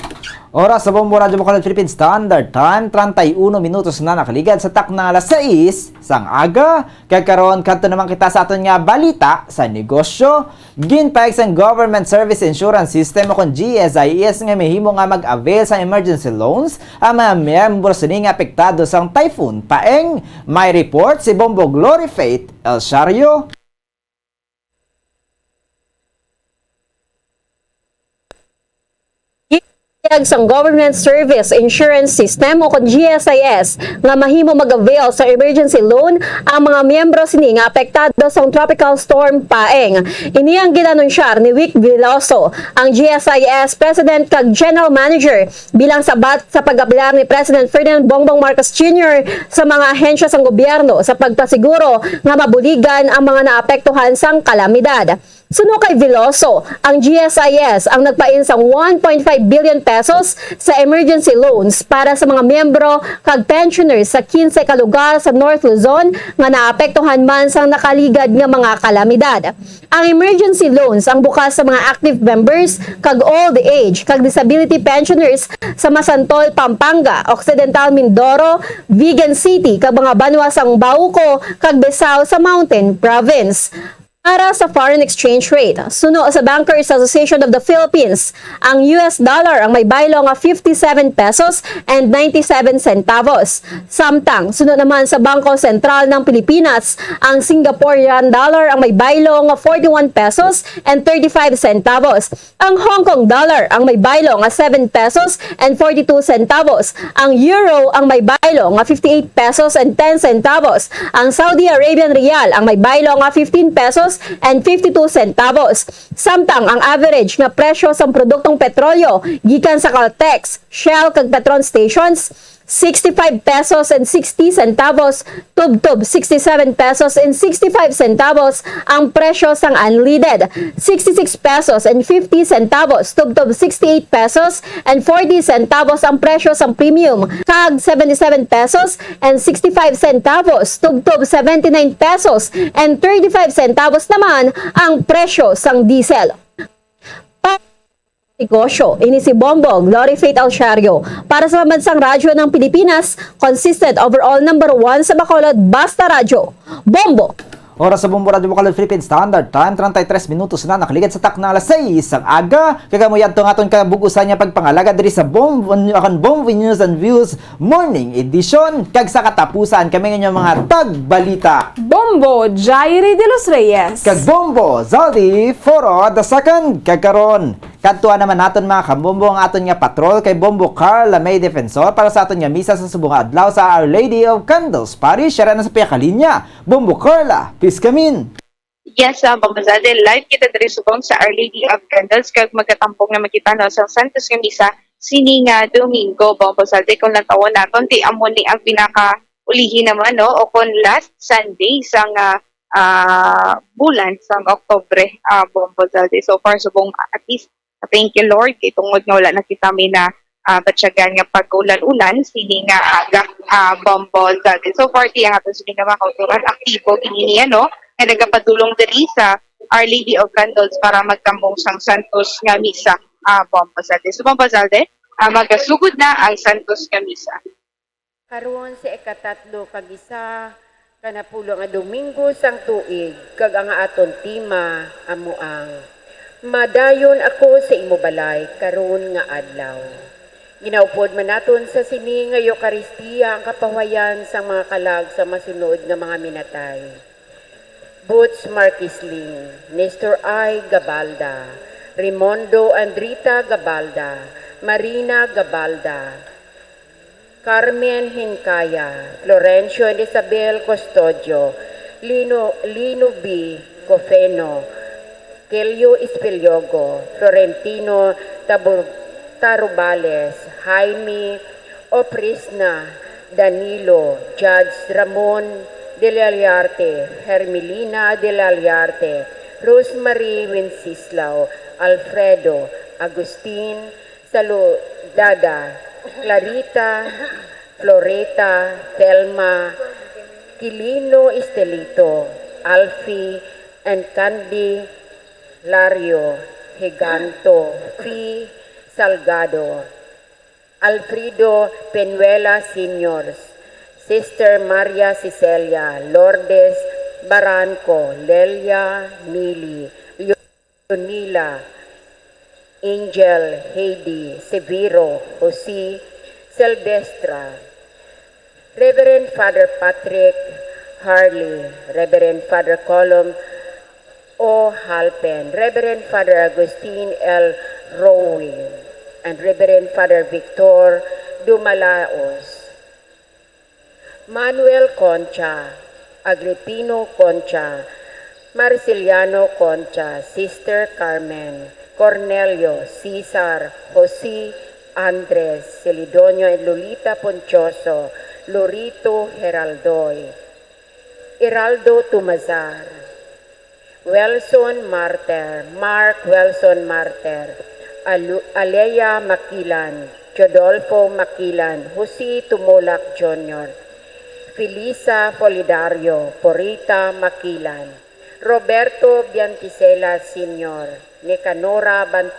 Oras sa Bombo Radyo Bacolod Philippine Standard Time, treinta y uno minutos na nakaligad sa takna alas sais sang aga. Kag karon, kadto naman kita sa aton nga balita sa negosyo. Ginpahayag sang Government Service Insurance System o kon G S I S nga mahimo nga mag-avail sa emergency loans ang mga miyembro sini nga apektado sang Typhoon Paeng. May report si Bombo Glory Faith El Shario. Ginpahayag sang Government Service Insurance System o kon G S I S nga mahimo mag-avail sa emergency loan ang mga miyembro sini nga apektado sang Tropical Storm Paeng. Ini ang gin-anunsyar ni Wick Veloso, ang G S I S President kag General Manager, bilang sabat sa pag-apelar ni President Ferdinand Bongbong Marcos Junior sa mga ahensya sang gobyerno sa pagpasiguro nga mabuligan ang mga naapektuhan sang kalamidad. Suno kay Veloso, ang G S I S ang nagpain sang one point five billion pesos sa emergency loans para sa mga miyembro kag pensioners sa kinse ka lugar sa North Luzon nga naapektuhan man sang nakaligad nga mga kalamidad. Ang emergency loans ang bukas sa mga active members kag old age kag disability pensioners sa Masantol, Pampanga, Occidental Mindoro, Vigan City, kag mga banwa sang Bauco kag Besao sa Mountain Province. Para sa foreign exchange rate, suno sa Bankers Association of the Philippines, ang U S dollar ang may baylo nga fifty-seven pesos and ninety-seven centavos. Samtang, suno naman sa Bangko Sentral ng Pilipinas, ang Singaporean dollar ang may baylo nga forty-one pesos and thirty-five centavos. Ang Hong Kong dollar ang may baylo nga seven pesos and forty-two centavos. Ang euro ang may baylo nga fifty-eight pesos and ten centavos. Ang Saudi Arabian rial ang may baylo nga fifteen pesos and fifty-two centavos. Samtang ang average nga presyo sang produktong petrolyo gikan sa Caltex, Shell kag Petron stations, sixty-five pesos and sixty centavos tubtob sixty-seven pesos and sixty-five centavos ang presyo sang unleaded, sixty-six pesos and fifty centavos tubtob sixty-eight pesos and forty centavos ang presyo sang premium, kag seventy-seven pesos and sixty-five centavos tubtob seventy-nine pesos and thirty-five centavos naman ang presyo sang diesel. Pa- Negosyo, ini si Bombo Glory Faith Alciario para sa Pambansang Radyo ng Pilipinas, consistent overall number one sa Bacolod, Basta Radyo. Bombo! Oras sa Bombo Radyo Bacolod, Philippine Standard Time, treinta y tres minutos na nakaligad sa takna alas sais sang aga. Kag amo yadto ang aton kabug-usan nga pagpangalagad diri sa Bombo, akan Bombo News and Views Morning Edition. Kag sa katapusan, kami nga inyong mga tagbalita, Bombo Jairi de los Reyes. Kag Bombo Zaldi Foro the second. Kag karon, kadtuan naman naton, mga kambombo, ang aton nga patrol kay Bombo Carla May Defensor para sa aton nga misa sa subong nga adlaw sa Our Lady of Candles Parish. Siya na sa piyakalinya. Bombo Carla, please come in. Yes, ah, Bombo Zaldi, live kita diri subong sa Our Lady of Candles, kag magkatambong na makita, no, sa Santos nga Misa sini nga Domingo, Bombo Zaldi. Kung lantawon naton, di amo ni ang pinakaulihi naman, no, o kung last Sunday sang, ah, ah, bulan sang Oktubre, ah, Bombo Zaldi. So far, subong, at least, thank you, Lord, kay tungod nga wala na kita may na, ah, batyagan nga pag-ulan-ulan sini nga aga, ah, Bombo Zaldi. So far, di ang aton sini nga mga kautoran aktibo gini niya, no, nga nagapadulong diri sa Our Lady of Candles para magtambong sang Santos nga Misa, ah, Bombo Zaldi. So, Bombo Zaldi, ah, magasugod na ang Santos nga Misa. Karon sa ikatatlo kag isa ka napulo nga Domingo sang tuig, kag ang aton tema amo ang Madayon Ako sa Imo Balay Karon nga Adlaw. Ginaupod man naton sa sini nga Eukaristiya ang kapahuwayan sang mga kalag sa masunod nga mga minatay: Boots Marquisling, Nestor I. Gabalda, Raymundo Andrita Gabalda, Marina Gabalda, Carmen Hincaya, Florencio and Isabel Custodio, Lino, Lino B. Cofeno, Kelio Espiliogo, Florentino Tabu-, Tarubales, Jaime Oprisna, Danilo, Judge Ramon de la Liarte, Hermelina de la Liarte, Rosemary Wenceslao, Alfredo, Agustin, Saludada, Clarita, Floreta, Thelma, Quilino, Estelito, Alfie, and Candy, Lario, Higanto, Fi, Salgado, Alfredo Penuela Senior, Sister Maria Cecilia, Lourdes Baranco, Lelia, Mili, Leonila, Angel, Heidi, Severo, Jose, Silvestra, Reverend Father Patrick Harley, Reverend Father Colum O. Halpen, Reverend Father Agustin L. Rowe, and Reverend Father Victor Dumalaos. Manuel Concha, Agripino Concha, Marceliano Concha, Sister Carmen, Cornelio, Cesar, Jose, Andres, Celedonio and Lolita Ponchoso, Lorito Heraldoy, Heraldo Tumazar, Wilson Martir, Mark Wilson Martir, Alu-, Alea Makilan, Teodolfo Makilan, Jose Tumulak Junior, Felisa Solidario, Porita Makilan, Roberto Biantisela Senior, Nicanora Ban-,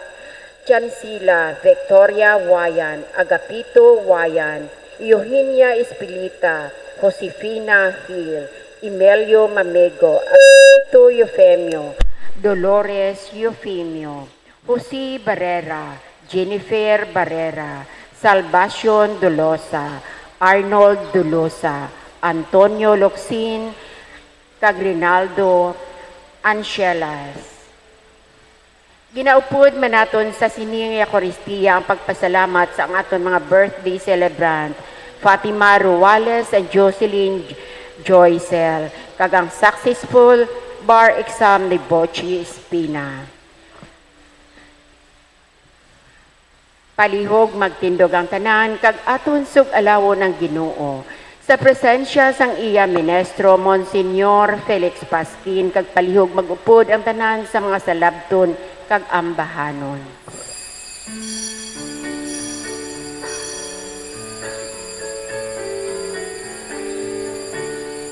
Chancila, Victoria Wayan, Agapito Wayan, Eugenia Espilita, Josefina Hill, Emilio Mamego, Eufemio, Dolores Eufemio, Jose Barrera, Jennifer Barrera, Salvacion Dolosa, Arnold Dolosa, Antonio Locsin, kag Rinaldo Anchelas. Ginaupod man naton sa sini nga Eucharistia ang pagpasalamat sa ang aton mga birthday celebrant, Fatima Ruales and Jocelyn Joycel, kag ang successful bar exam ni Bochi Espina. Palihog magtindog ang tanan, kag aton sug-alawon ang Ginoo sa presensya sang iya ministro, Monsignor Felix Pasquin, kag palihog mag-upod ang tanan sa mga salabton kag ambahanon.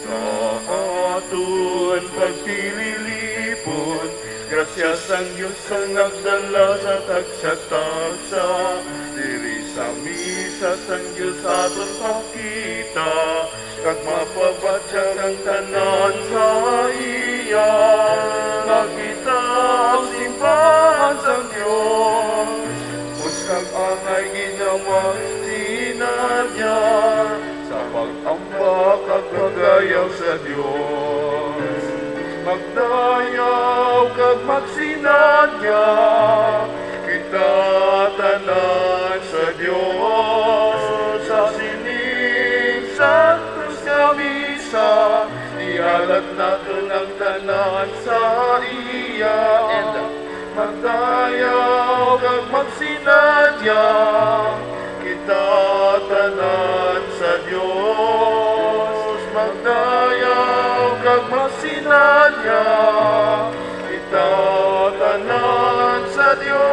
Sa aton pagtililipon, grasya sang Dios ang nagdala sa tagsa-tagsa. Diri sa misa sang Dios aton pakita, kag mapabatyag ang tanan sa iya. Nga kita ang simbahan sang Dios, kag angay gid nga magsinadya sa pag-ambak kag pag-ayaw sa Dios. Magdayaw kag magsinadya kita tanan sa Dios sa sining santos nga misa. Ihalat naton ang tanan sa iya. And, uh, Magdayaw kag magsinadya kita tanan sa Dios. Magdayaw kag magsinadya kita tanan sa Dios.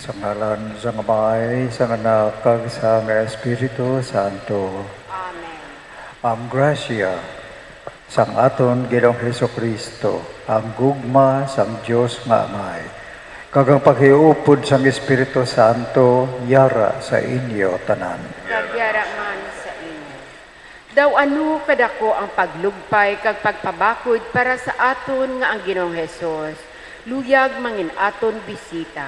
Sa ngalan sang Amay, sang Anak, kag sang Espiritu Santo. Amen. Ang grasya sang aton Ginoong Jesu-Cristo, ang gugma sang Dios nga Amay, kag ang paghiupod sang Espiritu Santo yara sa inyo tanan. Kag yara man sa inyo. Daw ano kadako ang paglugpay kag pagpabakod para sa aton nga ang Ginoong Hesus luyag mangin-aton bisita,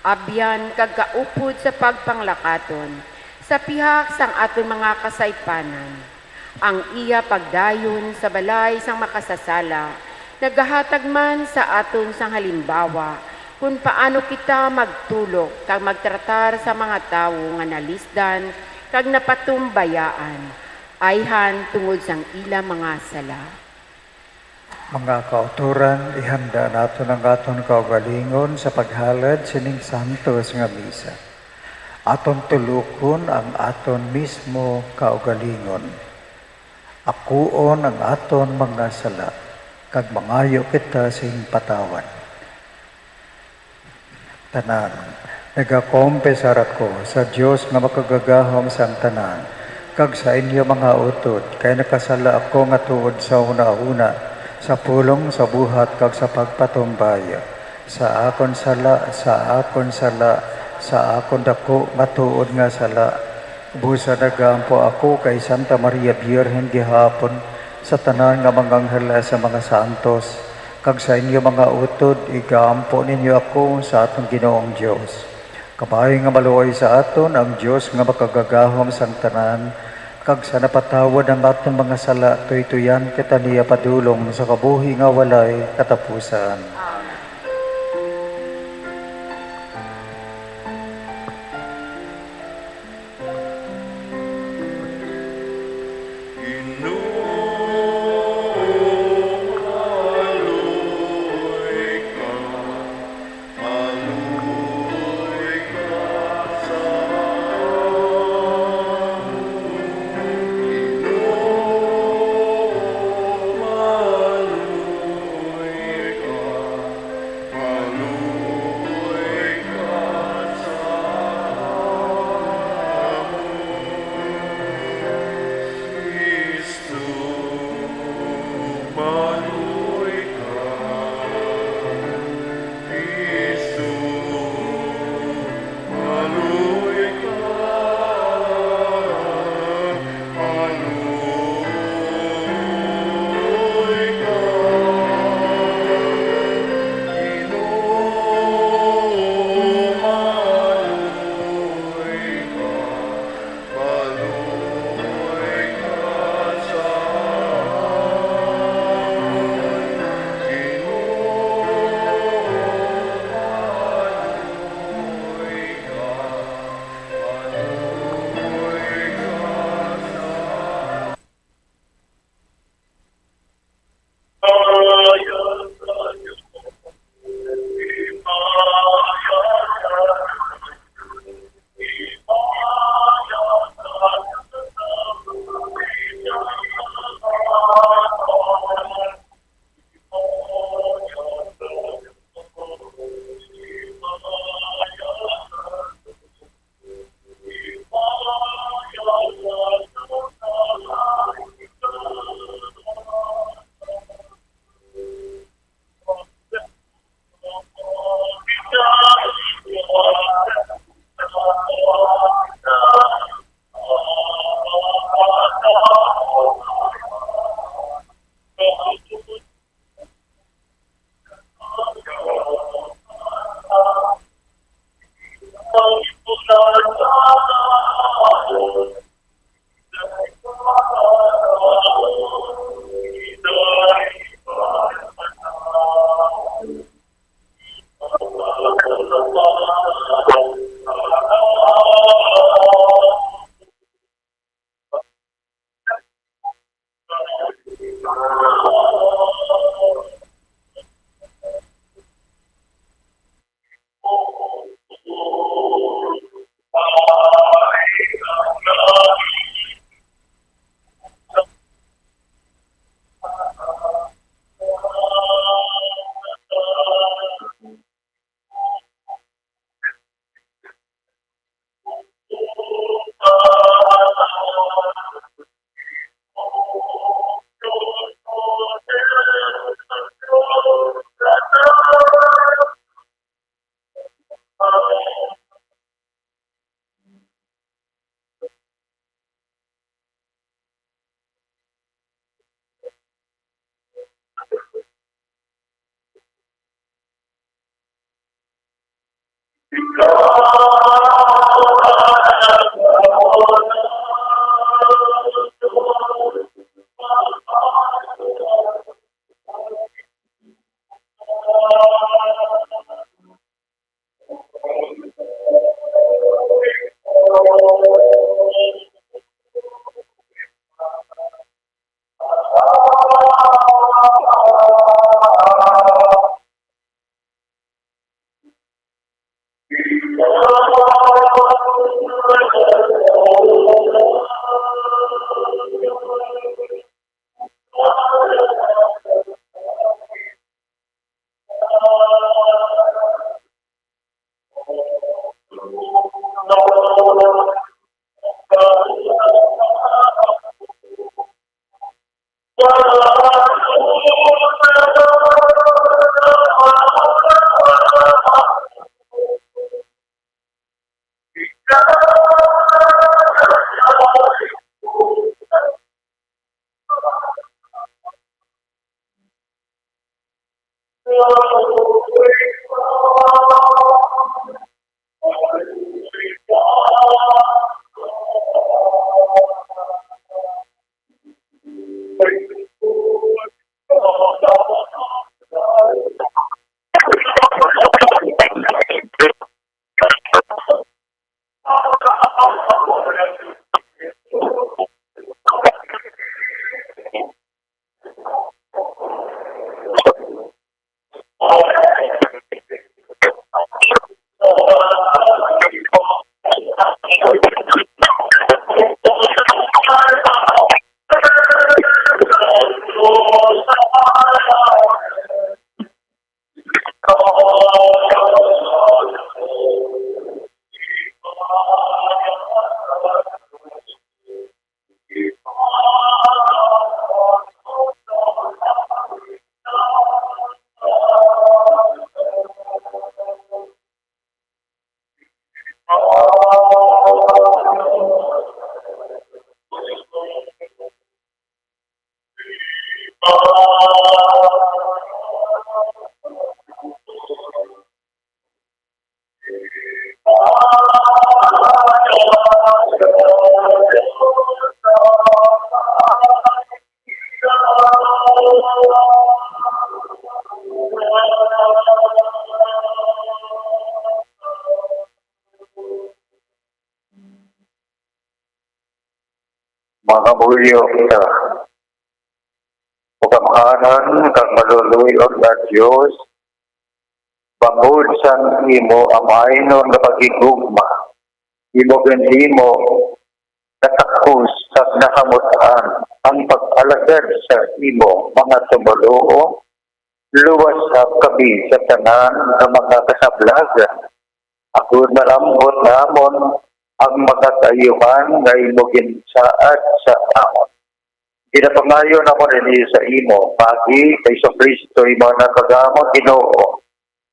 abyan kag kaupod sa pagpanglakaton sa pihak sang aton mga kasaypanan. Ang iya pagdayon sa balay sang makasasala nagahatag man sa aton sang halimbawa kon paano kita magtulok kag magtratar sa mga tawo nga nalisdan kag napatumbayaan, ayhan tungod sang ila mga sala. Mga kautoran, ihanda naton ang aton kaugalingon sa paghalad sining santos nga misa. Aton tulokon ang aton mismo kaugalingon. Akuon ang aton mga sala, kag mangayo kita sing patawad. Tanan, nagakompesar ako sa Dios nga Makagagahom sang tanan, kag sa inyo mga utod, kay nakasala ako nga tuod sa hunahuna, sa pulong, sa buhat, kag sa pagpatumbaya. Sa akon sala, sa akon sala, sa akon daku nga tuod nga sala. Busa nagaampo ako kay Santa Maria Birhen gihapon, sa tanan nga mga anghel, sa mga santos, kag sa inyo mga utod, igaampo ninyo ako sa aton Ginoong Dios. Kabay nga maluoy sa aton ang Dios nga Makagagahom sang tanan, kag sa napatawad ang aton mga sala, tuytuyan kita niya padulong sa kabuhi nga walay katapusan. Amen. Mga buyok ta, magamhanan kag maluluy-on nga Dios, bangod sang imo amainon nga paghigugma, imo ginhimo natakos kag nahamut-an ang pag-alagad sa imo mga tumoluo, luwas sa kami sa tanan nga mga kasablagan, agod malambot namon ang mga kaayuhan nga imo ginsaad sa amon. Ginapangayo namon ini sa imo, paagi kay Jesu-Cristo, imo Anak kag amon Ginoo,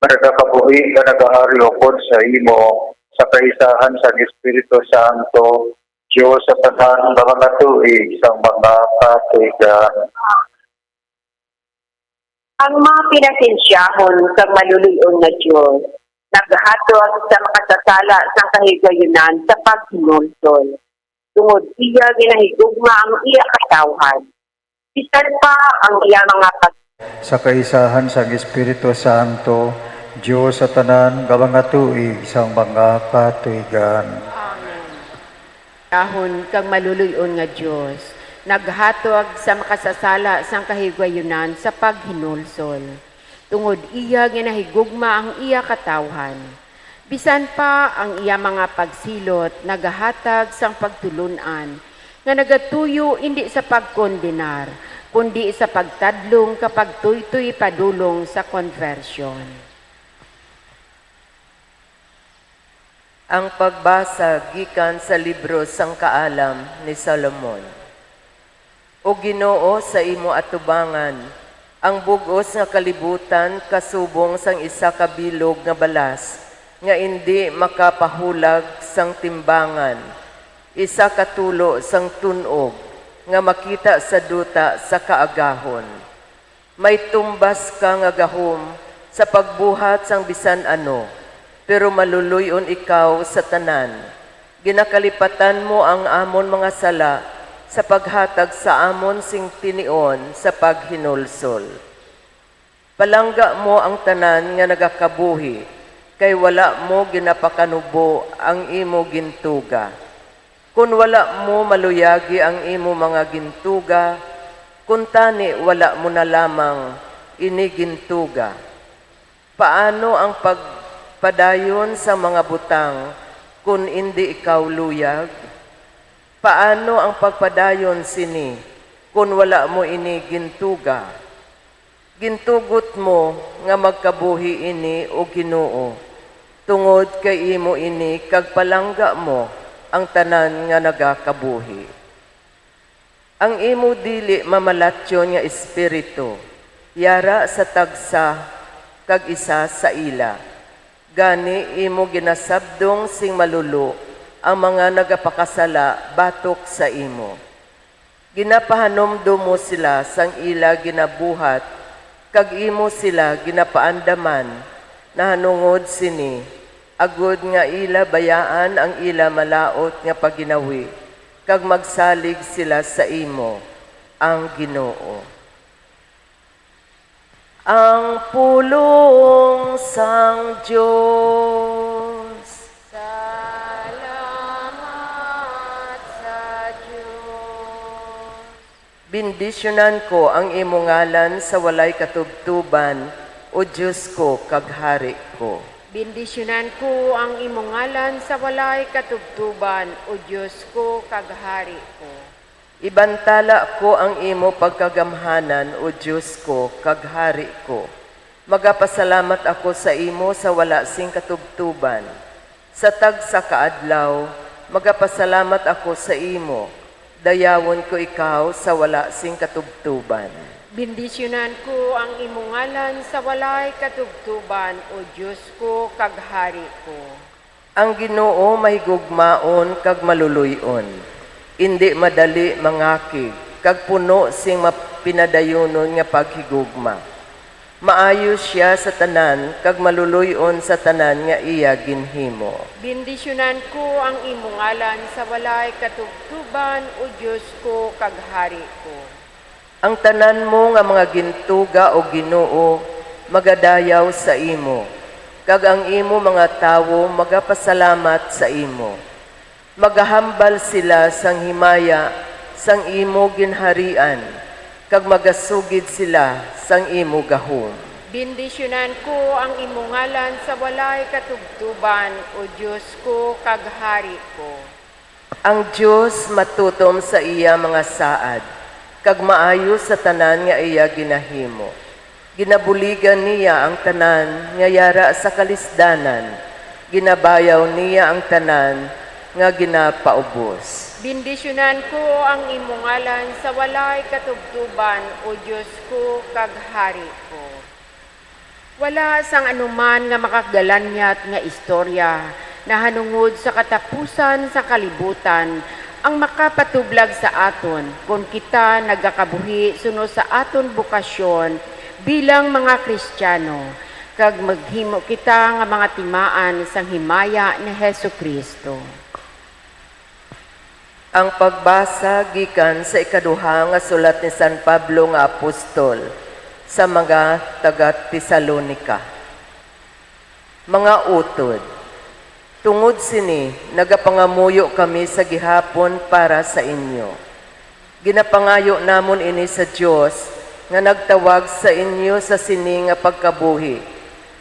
nga nagakabuhi nga nagahari upod sa imo sa kaisahan sang Espiritu Santo, Dios sa tanan nga mga tuig sang mga katuigan. Ang mga pinasensyahon sang maluluy-on nga Dios naghatag sa makasasala sang kahigayunan sa paghinulsol, tungod iya ginahigugma ang iya katawhan. Bisan pa ang iya mga pag- Sa kaisahan sang Espiritu Santo, Dios sa tanan nga mga tuig sang mga katuigan. Amen. Dahon kang maluluy-on nga Dios, naghatag sa makasasala sang kahigayunan sa paghinulsol. Tungod iya ginahigugma ang iya katawhan. Bisan pa ang iya mga pagsilot nagahatag sang pagtulon-an nga nagatuyo indi sa pagkondenar, kundi sa pagtadlong ka pagtuytoy padulong sa konbersyon. Ang pagbasa gikan sa libro sang Kaalam ni Solomon. O Ginoo, sa imo atubangan, ang bug-os nga kalibutan kasubong sang isa ka bilog nga balas nga indi makapahulag sang timbangan, isa ka tulo sang tun-og nga makita sa duta sa kaagahon. May tumbas ka nga gahom sa pagbuhat sang bisan ano, pero maluluy-on ikaw sa tanan. Ginakalipatan mo ang amon mga sala sa paghatag sa amon sing tinion sa paghinulsol. Palangga mo ang tanan nga nagakabuhi, kay wala mo ginapakanubo ang imo gintuga. Kon wala mo maluyagi ang imo mga gintuga, kuntani wala mo na lamang ini gintuga. Paano ang pagpadayon sa mga butang kon indi ikaw luyag? Paano ang pagpadayon sini kon wala mo ini gintuga? Gintugot mo nga magkabuhi ini, O Ginoo, tungod kay imo ini kag palangga mo ang tanan nga nagakabuhi. Ang imo dili mamalatyon nga espiritu yara sa tagsa kag isa sa ila, gani imo ginasabdong sing malulo ang mga nagapakasala batok sa imo. Ginapahanumdom mo sila sang ila ginabuhat, kag imo sila ginapaandaman nahanungod sini, agod nga ila bayaan ang ila malaut nga pagginawi, kag magsalig sila sa imo, ang Ginoo. Ang pulong sang Dios. Salamat sa Dios. Bendisyonan ko ang imo ngalan sa walay katubtuban, O Dios ko kag Hari ko. Bendisyonan ko ang imo ngalan sa walay katubtuban, O Dios ko kag Hari ko. Ibantala ko ang imo pagkagamhanan, O Dios ko kag Hari ko. Magapasalamat ako sa imo sa wala sing katubtuban. Sa tagsa ka adlaw, magapasalamat ako sa imo. Dayawon ko ikaw sa wala sing katubtuban. Bendisyonan ko ang imo ngalan sa walay katubtuban, O Dios ko kag Hari ko. Ang Ginoo mahigugmaon kag maluloy-on, indi madali mangakig, kag puno sing mapinadayunon nga paghigugma. Maayo sia sa tanan, kag maluloy-on sa tanan nga iya ginhimo. Bendisyonan ko ang imo ngalan sa walay katubtuban, O Dios ko kag Hari ko. Ang tanan mo nga mga gintuga, O Ginoo, magadayaw sa imo, kag ang imo mga tawo magapasalamat sa imo. Magahambal sila sang himaya sang imo ginharian, kag magasugid sila sang imo gahom. Bendisyonan ko ang imo ngalan sa walay katubtuban, O Dios ko kag Hari ko. Ang Dios matutom sa iya mga saad, kag maayo sa tanan nga iya ginahimo. Ginabuligan niya ang tanan nga yara sa kalisdanan, ginabayaw niya ang tanan nga ginapaubos. Bendisyonan ko ang imo ngalan sa walay katubtuban, O Dios ko kag Hari ko. Wala sang anuman nga makagalanyat nga istorya nahanungod sa katapusan sa kalibutan ang makapatublag sa aton kon kita nagakabuhi suno sa aton bokasyon bilang mga Kristiano, kag maghimo kita nga mga timaan sang himaya ni Jesu-Cristo. Ang pagbasa gikan sa ikaduha nga sulat ni San Pablo nga apostol sa mga taga-Tesalonica. Mga utod, tungod sini nagapangamuyo kami sa gihapon para sa inyo. Ginapangayo namon ini sa Dios nga nagtawag sa inyo sa sini nga pagkabuhi,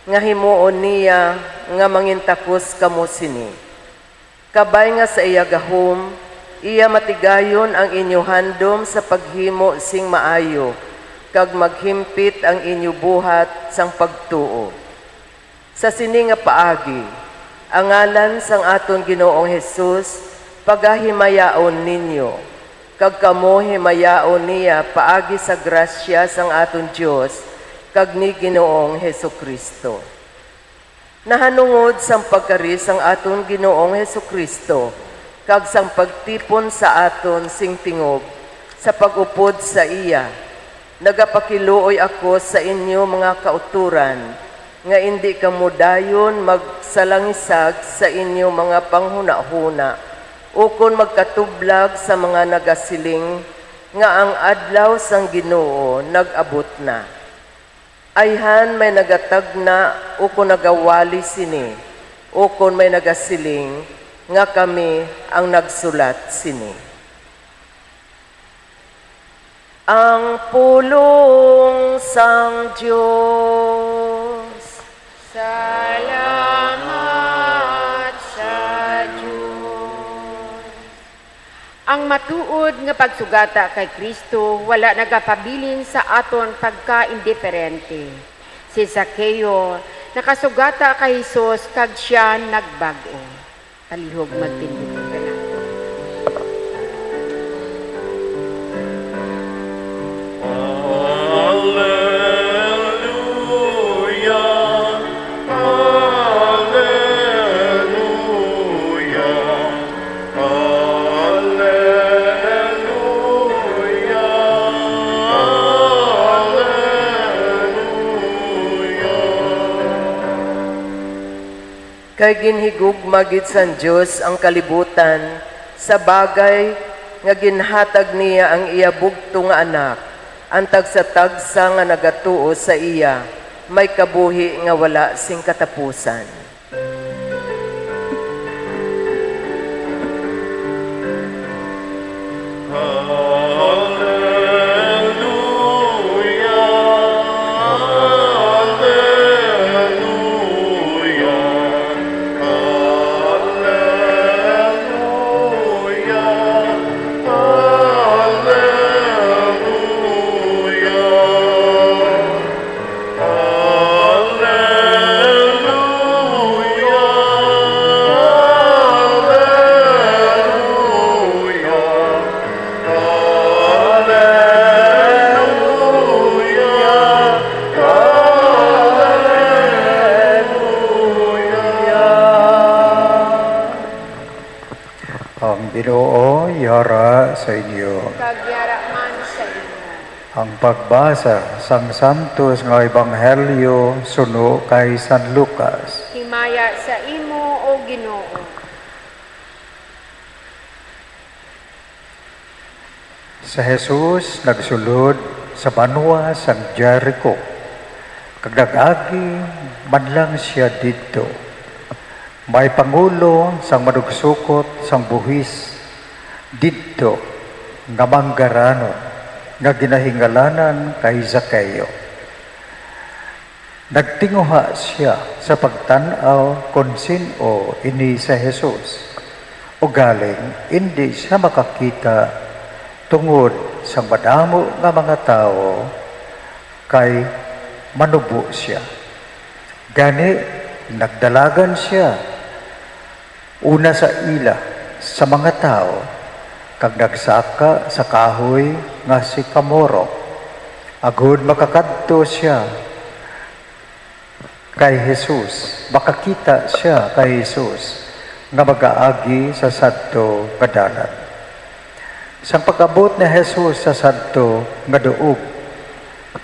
nga himuon niya nga mangintakos kamo sini. Kabay nga sa iya gahom, iya matigayon ang inyo handom sa paghimo sing maayo, kag maghimpit ang inyo buhat sang pagtuo. Sa sini nga paagi, ang ngalan sang aton Ginoong Jesus pagahimayaon ninyo, kag kamo himayaon niya paagi sa grasya sang aton Dios kag ni Ginoong Jesu-Cristo. Nahanungod sang pagkari sang aton Ginoong Jesu-Cristo kag sang pagtipon sa aton sing tingob sa pag-upod sa iya, nagapakiluoy ako sa inyo, mga kautoran, nga indi kamo dayon magsalangisag sa inyo mga panghunahuna ukon magkatublag sa mga nagasiling nga ang adlaw sang Ginoo nag-abot na. Ayhan may nagatagna ukon nagawali sini, ukon may nagasiling nga kami ang nagsulat sini. Ang pulong sang Dios. Salamat sa Dios. Ang matuod nga pagsugata kay Cristo wala nagapabilin sa aton pagka-indiferente. Si Zaqueo nakasugata kay Jesus kag sia nagbag-o. Palihog magtindog ang tanan. Kay ginhigugma gid sang Dios ang kalibutan, sa bagay nga ginhatag niya ang iya bugtong nga Anak, ang tagsa-tagsa nga nagatuo sa iya may kabuhi nga wala sing katapusan. Hallelujah, hallelujah, hallelujah, hallelujah. Hallelujah, hallelujah, hallelujah. Ang Ginoo yara sa inyo. Kag yara man sa imo. Ang pagbasa sang santos nga ebanghelyo suno kay San Lucas. Himaya sa imo, O Ginoo. Si Jesus nagsulod sa banwa sang Jerico, kag nag-agi man lang sia didto. May pangulo sang manugsukot sang buhis didto nga manggaranon nga ginahingalanan kay Zaqueo. Nagtinguha sia sa pagtan-aw kon sin-o ini si Jesus, ugaling indi sia makakita tungod sang madamo nga mga tawo, kay manubo sia. Gani, nagdalagan sia una sa ila sa mga tawo, kag nagsaka sa kahoy nga sikamoro, agod makakadto sia kay Jesus, makakita sia kay Jesus nga mag-aagi sa sadto nga dalan. Sang pag-abot ni Jesus sa sadto nga duog,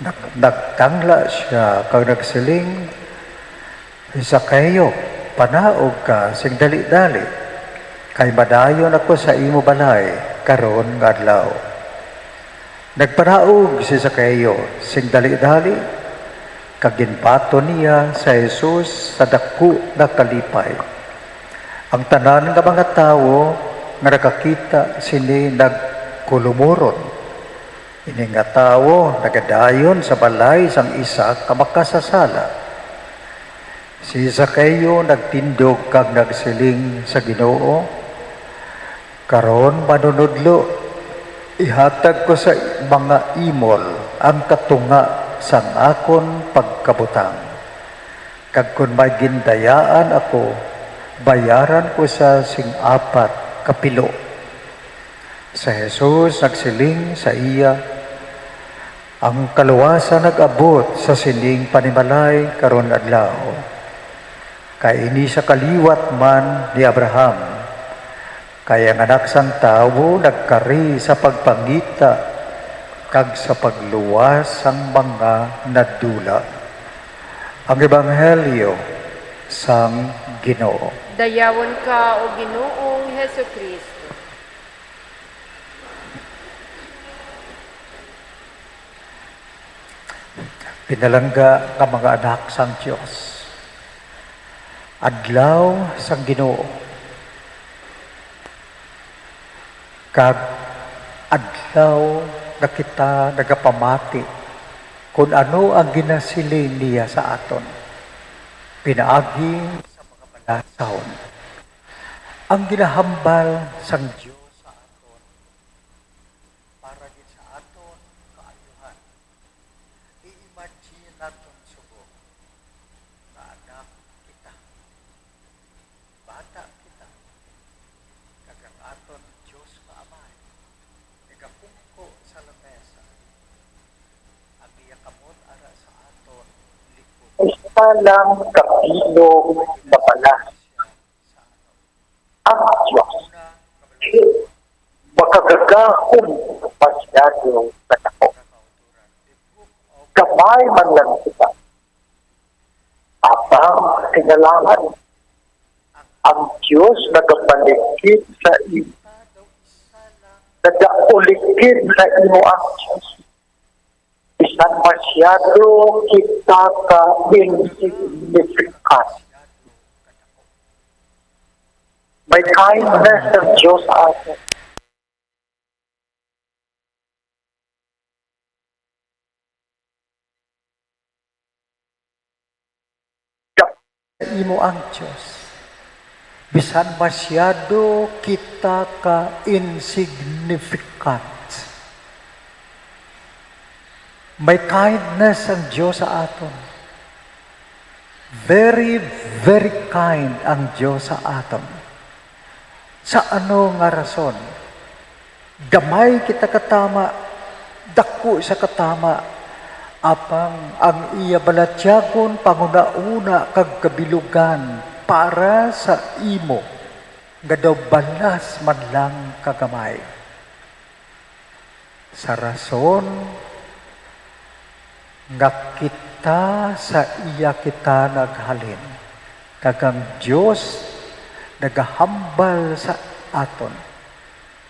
nag-, nagtangla sia kag nagsiling, "Zaqueo, panaog ka sing dali-dali, kay madayon ako sa imo balay karon nga adlaw." Nagpanaog si Zaqueo sing dali-dali, kag ginbaton niya si Jesus sa daku nga kalipay. Ang tanan nga mga tawo nga nakakita sini nagkulumuron. Ini nga tawo nagadayon sa balay sang isa ka makasasala. Si Zaqueo nagtindog kag nagsiling sa Ginoo, "Karon, Manunodlo, ihatag ko sa mga imol ang katunga sang akon pagkabutang, kag kon may gindayaan ako, bayaran ko sia sing apat ka pilo." Si Jesus nagsiling sa iya, "Ang kaluwasan nag-abot sa sining panimalay karon nga adlaw, kay ini sia kaliwat man ni Abraham, kay ang Anak sang Tawo nagkari sa pagpangita kag sa pagluwas sang mga nadula." Ang Ebanghelyo sang Ginoo. Dayawon ka, O Ginoong Jesu-Cristo. Pinalangga nga mga anak sang Dios, adlaw sang Ginoo, kag adlaw nga kita nagapamati kon ano ang ginasiling niya sa aton pinaagi sa mga balasahon. Ang ginahambal sang Dios sa aton para gid sa aton kaayuhan. I-imagine naton subong nga anak kita. Bata kita, kag ang aton Dios nga Amay nagapungko sa lamesa. Ang iya kamot ara sa aton likod. Isa lang ka bilog na balas. Ang Dios makagagahom masyado kadako. Gamay man lang kita. Apang kinahanglan Ang Dios nagapaligid sa imo. Nagauligid sa imo ang Dios. Bisan masyado kita ka insignificant, may kindness ang Dios sa aton. Imo ang Dios. Bisan masyado kita ka insignificant, may kindness ang Dios sa aton. Very, very kind ang Dios sa aton. Sa ano nga rason? Gamay kita katama, daku sa katama, apang ang iya balatyagon panghunahuna kag kabilugan para sa imo, nga daw balas man lang kagamay. Sa rason nga kita sa iya kita naghalin, kag ang Dios nagahambal sa aton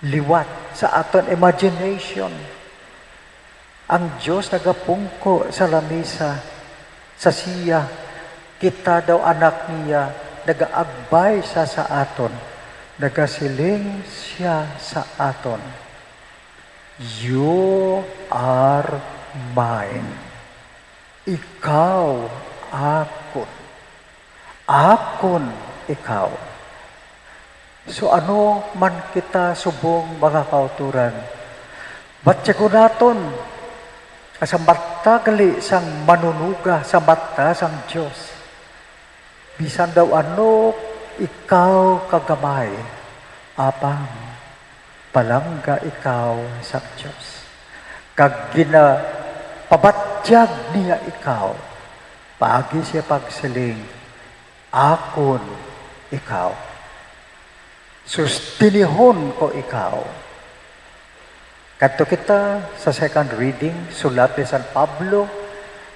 liwat sa aton imagination. Ang Dios nagapungko sa lamisa sa siya, kita daw anak niya, nagaagbay sa sa aton, nagasiling siya sa aton, "You are mine." Ikaw akon. Akon ikaw. So, ano man kita subong, mga kauturan? Batyagon naton nga sa mata gali sang manunuga, sa mata sang Dios, bisan daw ano ikaw kagamay, apang palangga ikaw sa Dios, kag ginapabatyag niya ikaw, paagi siya pagsiling, "Akon ikaw. Sustinihon ko ikaw." Kadto kita sa second reading, sulat ni San Pablo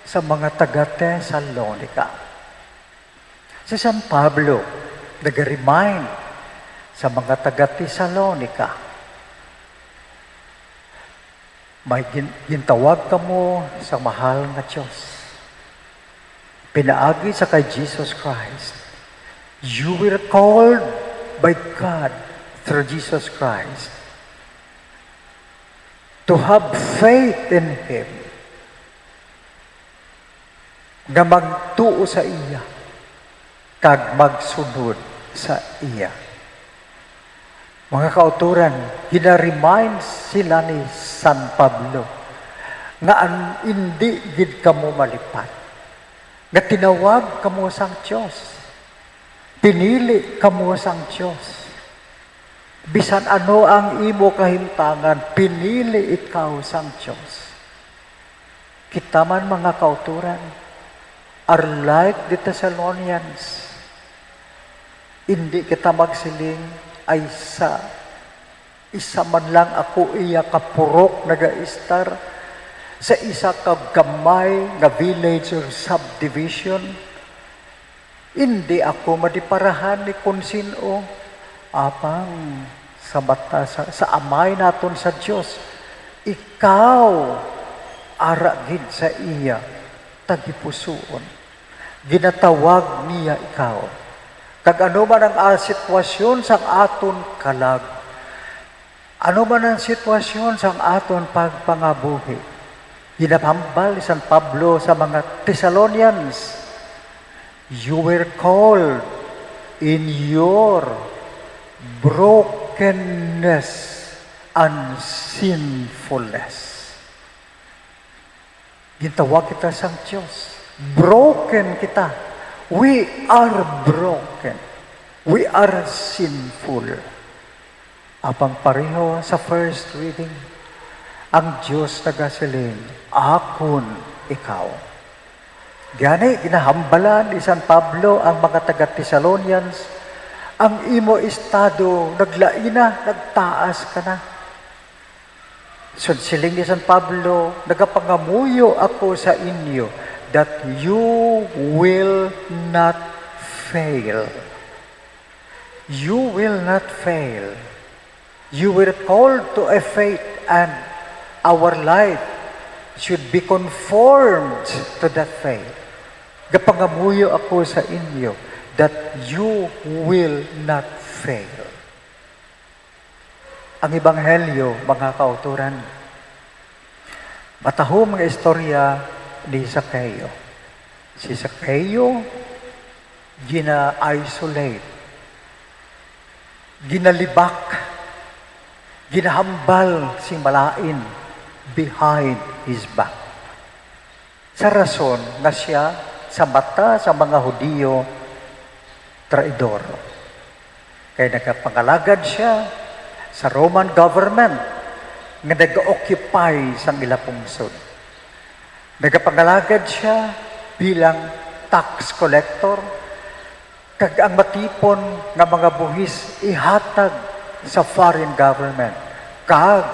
sa mga taga-Tesalonica. Si San Pablo nag-remind sa mga taga-Tesalonica, "May gin-, gintawag kamo sa mahal nga Dios pinaagi sa kay Jesus Christ. You were called by God through Jesus Christ to have faith in Him." nga magtuo sa iya kag magsunod sa iya. Mga kauturan, gina-remind sila ni San Pablo nga an-, indi gid kamo malipat, nga tinawag kamo sang Dios, pinili kamo sang Dios. Bisan ano ang imo kahimtangan, pinili ikaw sang Dios. Kita man, mga kauturan, are like the Thessalonians. Indi kita magsiling, "Ay, sa isa man lang ako iya kapurok nagaistar sa isa ka gamay nga village or subdivision." Indi ako madiparahan ni kon sin-o, apang sa mata sa, sa Amay naton sa Dios, ikaw ara gid sa iya tagipusoon. Ginatawag niya ikaw. Kag ano man ang, ah, sitwasyon sang aton kalag, ano man ang sitwasyon sang aton pagpangabuhi, ginapahambal ni San Pablo sa mga Thessalonians, "You were called in your brokenness and sinfulness." Gintawag kita sang Dios. Broken kita. We are broken. We are sinful. Apang pareho sa first reading, ang Dios nagasiling, "Akon ikaw." Gani, ginahambalan ni San Pablo ang mga taga-Thessalonians, "Ang imo estado naglain na, nagtaas ka na." Sud siling ni San Pablo, "Nagapangamuyo ako sa inyo that you will not fail." You will not fail. You were called to a faith, and our life should be conformed to that faith. Gapangamuyo ako sa inyo that you will not fail. Ang Ebanghelyo, mga kauturan, matahom nga istorya ni Zaqueo. Si Zaqueo gina-isolate, ginalibak, ginahambal sing malain behind his back. Sa rason nga sia sa mata sa mga Hudiyo traidor. Kay nagapangalagad sia sa Roman government nga nag-occupy sang ila pungsod. Nagapangalagad sia bilang tax collector, kag ang matipon nga mga buhis ihatag sa foreign government, kag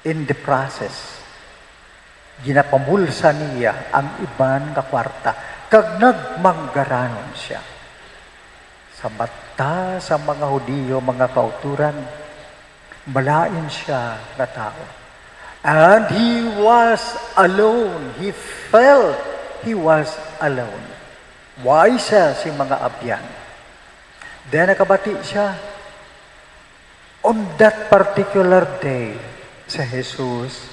in the process, ginapamulsa niya ang iban nga kwarta, kag nagmanggaranon sia. Sa mata sa mga Hudiyo, mga kauturan, malain sia nga tawo. And he was alone. He felt he was alone. Way sia sing mga abyan. Then nakabati sia, on that particular day, si Jesus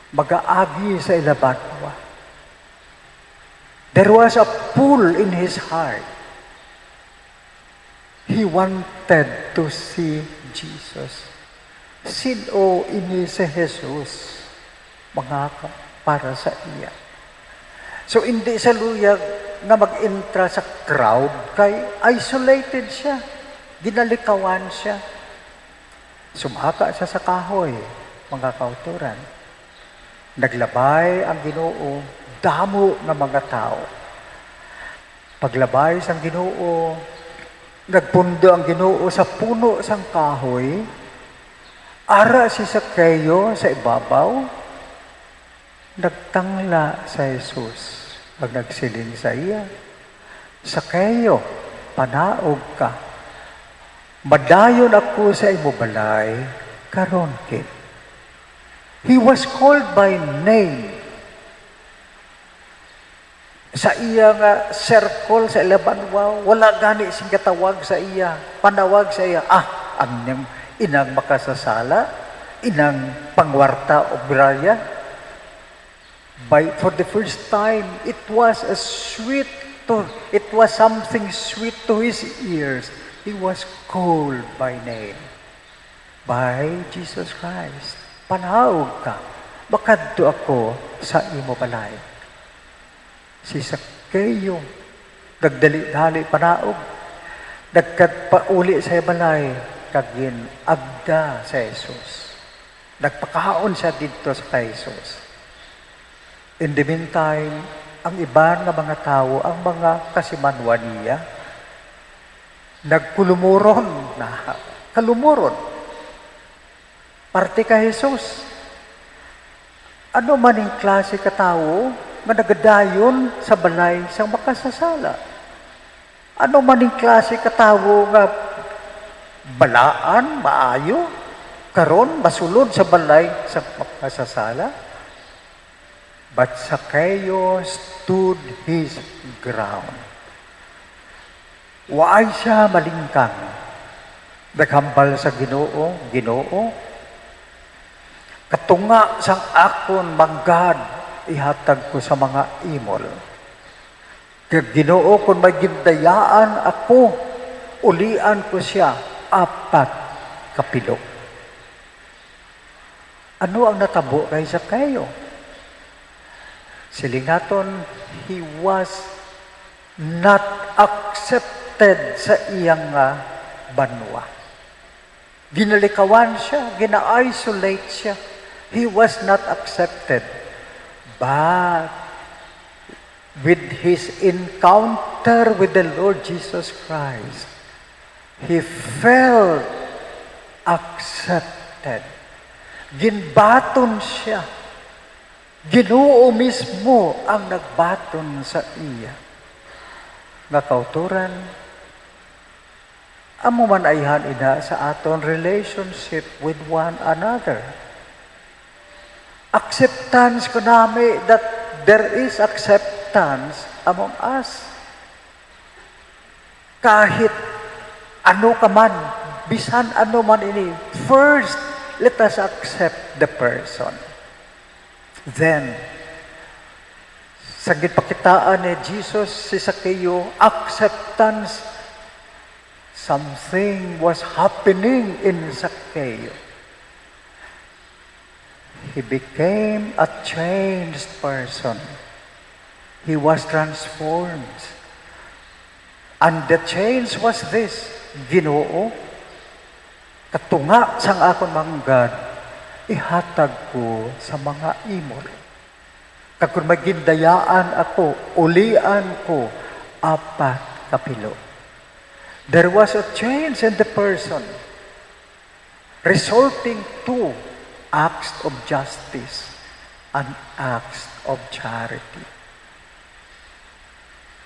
mag-aagi sa ila banwa. There was a pull in his heart. He wanted to see Jesus. Sin-o ini si Jesus, mga ka-, para sa iya? So, hindi siya luyag nga mag-entra sa crowd kay isolated siya, ginalikawan siya. Sumaka siya sa kahoy, mga kauturan. Naglabay ang Ginoo, damo nga mga tawo. Paglabay sang Ginoo, nagpundo ang Ginoo sa puno sang kahoy. Ara si Zaqueo sa ibabaw. Nagtangla si Jesus, kag nagsiling sa iya, "Zaqueo, panaog ka. Madayon ako sa imo balay karon gid." He was called by name. Sa iya nga circle, sa ila banwa, wala gani sing gatawag sa iya, panawag sa iya, "Ah, ang ning-, inang makasasala, inang pangwarta, obrarya." By, for the first time, it was a sweet to, it was something sweet to his ears. He was called by name, by Jesus Christ. "Panaog ka, makadto ako sa imo balay." Si Zaqueo nagdali-dali panaog, nagkadpauli sa balay, kag gin-agda sa Jesus. Nagpakaon siya didto sa kay Jesus. In the meantime, ang iban nga mga tawo, ang mga kasimanwa niya, nagkalumuron na, kalumuron. Parte kay Jesus. Ano man ning klase ka tawo nga nagadayon sa balay sang makasasala? Ano man ning klase ka tawo nga balaan, maayo, karon masulod sa balay sang makasasala? But Zaqueo stood his ground. Waay siya malingkang. Naghambal sa Ginoo, "Ginoo, katunga sang akon manggad ihatag ko sa mga imol. Kag Ginoo, kon may gindayaan ako, ulian ko sia apat ka pilo." Ano ang natabo kay Zaqueo? Siling naton, he was not accepted sa iyang, ah, banwa. Ginalikawan siya, gina-isolate siya. He was not accepted. But with his encounter with the Lord Jesus Christ, he felt accepted. Ginbaton siya. Ginoo mismo ang nagbaton sa iya. Nga kauturan, Amo man ayhan ina sa aton relationship with one another. Acceptance ko nami that there is acceptance among us. Kahit ano ka man, bisan ano man ini, first, let us accept the person. Then, sa ginpakitaan ni Jesus si Zaccheo, acceptance, something was happening in Zaccheo. He became a changed person. He was transformed. And the change was this, Ginoo, katunga sang akon manggad, ihatag ko sa mga imol. Kag kon may gindayaan ako, ulian ko apat ka pilo. There was a change in the person, resulting to acts of justice and acts of charity.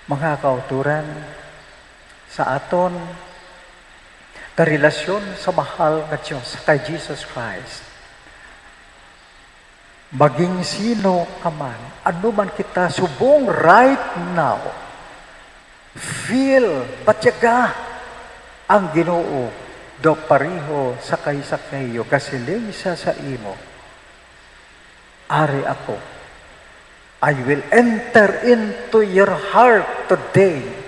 Mga kauturan, sa aton karelasyon sa mahal nga Dios kay Jesus Christ, maging sino ka man, ano man kita subong right now, feel, batyaga ang Ginoo, do pareho sa kay Zaccheo, gasiling siya sa imo, "Ari ako, I will enter into your heart today.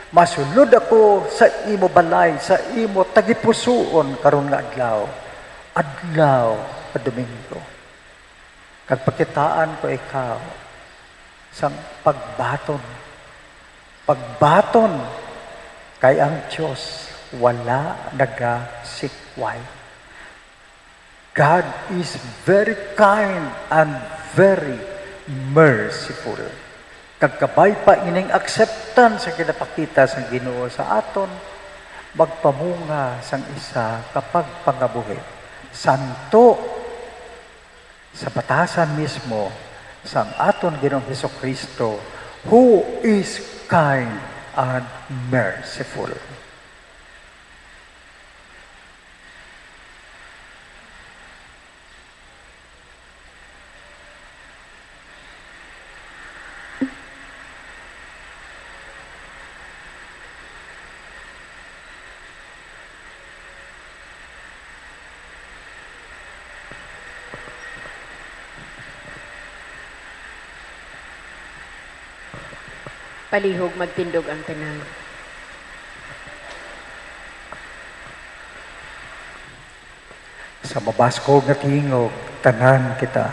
Masulod ako sa imo balay, sa imo tagipusoon karon nga adlaw, adlaw nga Domingo. Kag pakitaan ko ikaw sang pagbaton. Pagbaton, kay ang Dios wala nagasikway." God is very kind and very merciful. Kag kabay pa ining acceptance nga ginapakita sang Ginoo sa aton, magpamunga sang isa ka pagpangabuhi santo sa batasan mismo sang aton Ginoong Jesu-Cristo, who is kind and merciful. Palihog, magtindog ang tanan. Sa mabaskog nga tingog, tanan kita.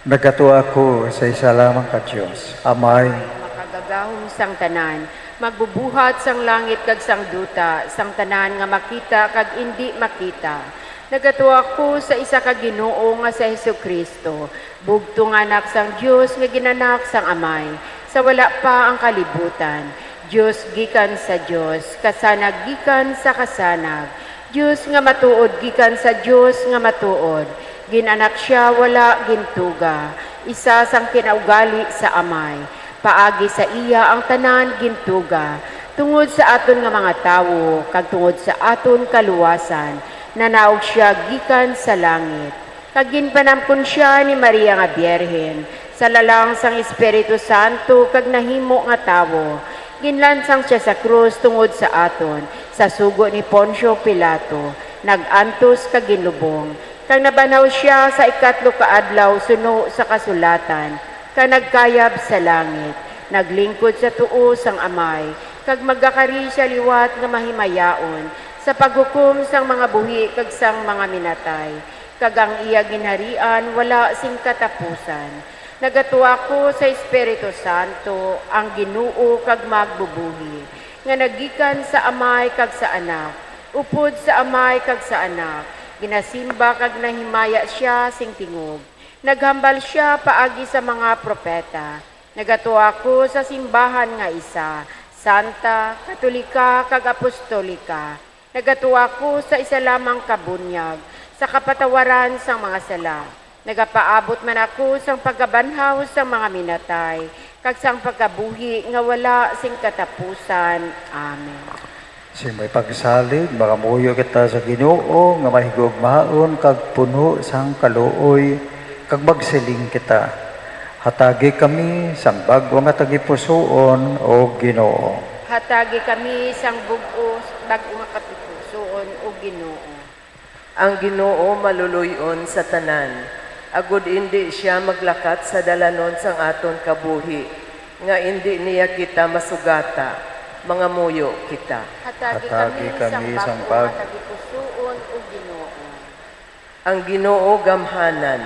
Nagatua ako sa isa lamang ka Dios, Amay. Makagagahom sang tanan, magbubuhat sang langit kag sang duta, sang tanan nga makita kag indi makita. Nagatua ako sa isa ka Ginoo nga si Jesu-Cristo, bugtong nga Anak sang Dios nga ginanak sang Amay, sa wala pa ang kalibutan. Dios gikan sa Dios, kasanag gikan sa kasanag, Dios nga matuod gikan sa Dios nga matuod. Gin-anak sia, wala gintuga, isa sang kinaugali sa Amay. Paagi sa iya ang tanan gintuga. Tungod sa aton nga mga tawo, kag tungod sa aton kaluwasan, nanaog sia gikan sa langit. Kag ginpanamkon sia ni Maria nga Birhen, sa lalang sang Espiritu Santo, kag nahimo nga tawo. Ginlansang sia sa krus tungod sa aton, sa sugo ni Poncio Pilato, nag-antos kag ginlubong, kag nabanhaw sia sa ikatlo ka adlaw suno sa kasulatan, kag nagkayab sa langit, naglingkod sa tuo sang Amay, kag magakari sia liwat nga mahimayaon sa paghukom sang mga buhi kag sang mga minatay. Kag ang iya ginharian wala sing katapusan. Nagatua ako sa Espiritu Santo, ang Ginoo kag magbubuhi, nga nagikan sa Amay kag sa Anak, upod sa Amay kag sa Anak, ginasimba kag nahimaya sia sing tingog. Naghambal sia paagi sa mga propeta. Nagatua ako sa simbahan nga isa, santa, katolika, kag apostolika. Nagatua ako sa isa lamang ka bunyag, sa kapatawaran sang mga sala. Nagapaabot man ako sang pagkabanhaw sang mga minatay, kag sang pagkabuhi nga wala sing katapusan. Amen. Sa imo pagsalig, mangamuyo kita sa Ginoo nga mahigugmaon kag puno sang kaluoy, kag magsiling kita: Hatagi kami sang bag-o nga tagipusoon, O Ginoo. Hatagi kami sang bug-o, bag-o nga tagipusoon, O Ginoo. Ang Ginoo maluloy-on sa tanan, agod indi sia maglakat sa dalanon sang aton kabuhi, nga indi niya kita masugata. Mangamuyo kita. Hatagi Hatagi kami kami sang sang bag-o nga bag- tagipusoon, O Ginoo. Ang Ginoo gamhanan,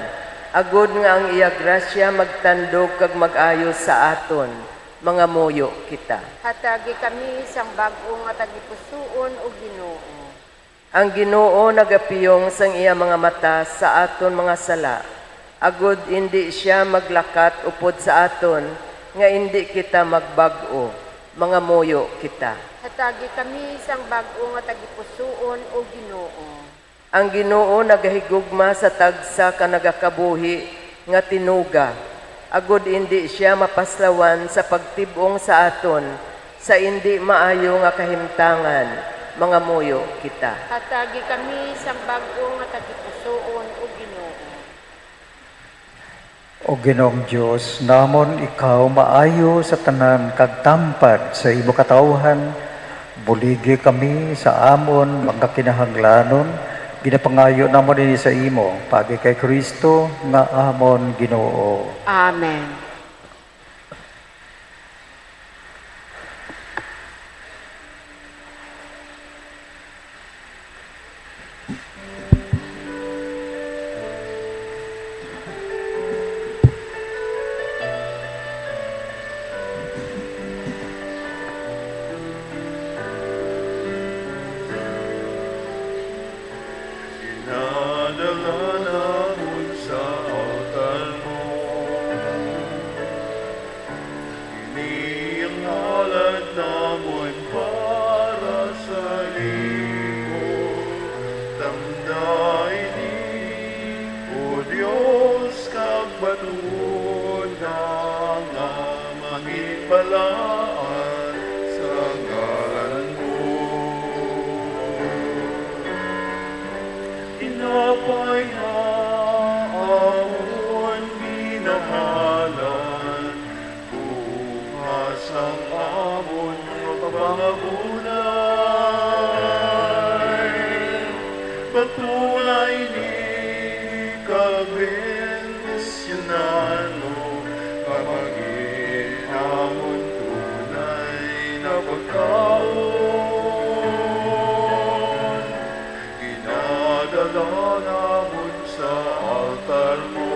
agod nga ang iya grasya magtandog kag mag-ayo sa aton. Mangamuyo kita. Hatagi kami sang bag-o nga tagipusoon, O Ginoo. Ang Ginoo nagapiyong sang iya mga mata sa aton mga sala, agod indi sia maglakat upod sa aton nga indi kita magbag-o. Mangamuyo kita. Hatagi kami sang bag-o nga tagipusoon, O Ginoo. Ang Ginoo nagahigugma sa tagsa ka nagakabuhi nga tinuga, agod indi sia mapaslawan sa pagtib-ong sa aton sa indi maayo nga kahimtangan. Mangamuyo kita. Hatagi kami sang bag-o nga tagipusoon, O Ginoo. O Ginoong Dios namon, ikaw maayo sa tanan kag tampad sa imo katawuhan. Buligi kami sa amon mga kinahanglanon. Ginapangayo namon ini sa imo paagi kay Cristo nga amon Ginoo. Amen. Ginadala namon sa altar mo ini ang halad namon para sa imo. Tamda ini, O Dios, kag batuna nga manginbalaan sa ngalan mo. Tinapay nga amon ginahalad, bunga sang amon mga pangabunay, batuna ini kag bendisyunan mo, nga magin amon tunay na pagkaon. Ginadala namon sa altar mo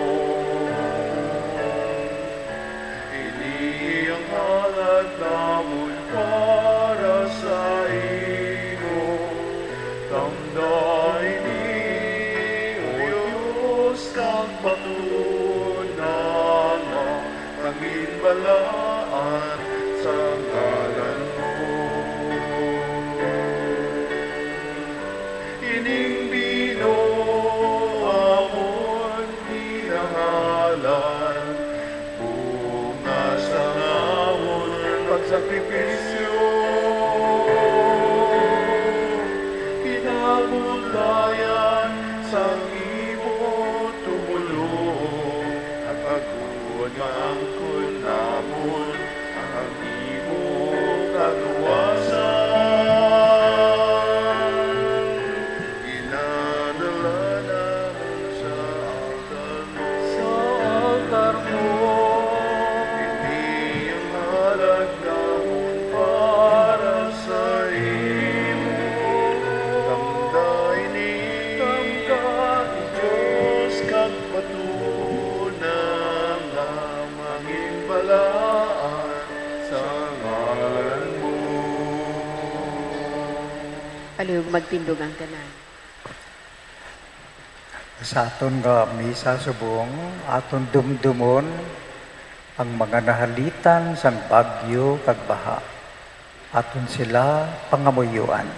ini ang halad namon para sa imo. Tamda ini, O Dios, kag batuna nga manginbalaan sa ngalan mo. Ining bino amon ginahalad, bunga sang amon pagsakripisyo, kinabudlayan sang imo tumoluo, agod nga angkon namon ang imo kaluwasan. Ginadala namon sa altar mo. Sa altar mo. Ini ang halad namon para sa imo. Tamda ini. Tamda ini. Dios, kag batuna nga manginbalaan sa ngalan mo. Palihog magtindog ang tanan. Sa aton nga misa subong, aton dumdumon ang mga nahalitan sang bagyo kag baha. Aton sila pangamuyuan.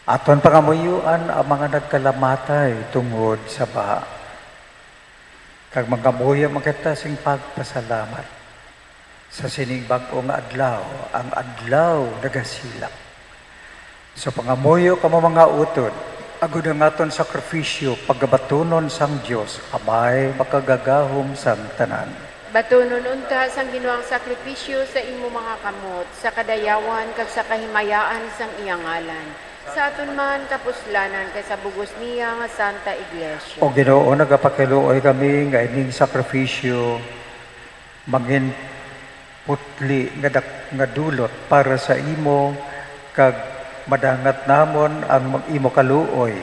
Aton pangamuyuan ang mga nagkalamatay tungod sa baha. Kag mangamuyo man kita sing pagpasalamat sa sining bag-o nga adlaw, ang adlaw nagasilak. Sa pangamuyo kamo mga utod, agod ang aton sakrifisyo pagabatunon sang Dios, Amay makagagahom sang tanan. Batunon unta sang Ginoo ang sakrifisyo sa imo mga kamot, sa kadayawan kag sa kahimayaan sang iya ngalan, sa aton man kapuslanan kag sa bug-os niya nga Santa Iglesia. O Ginoo, nagapakiluoy kami nga ining sakrifisyo mangin putli nga dak-, nga dulot para sa imo, kag madangat namon ang mag-, imo kaluoy.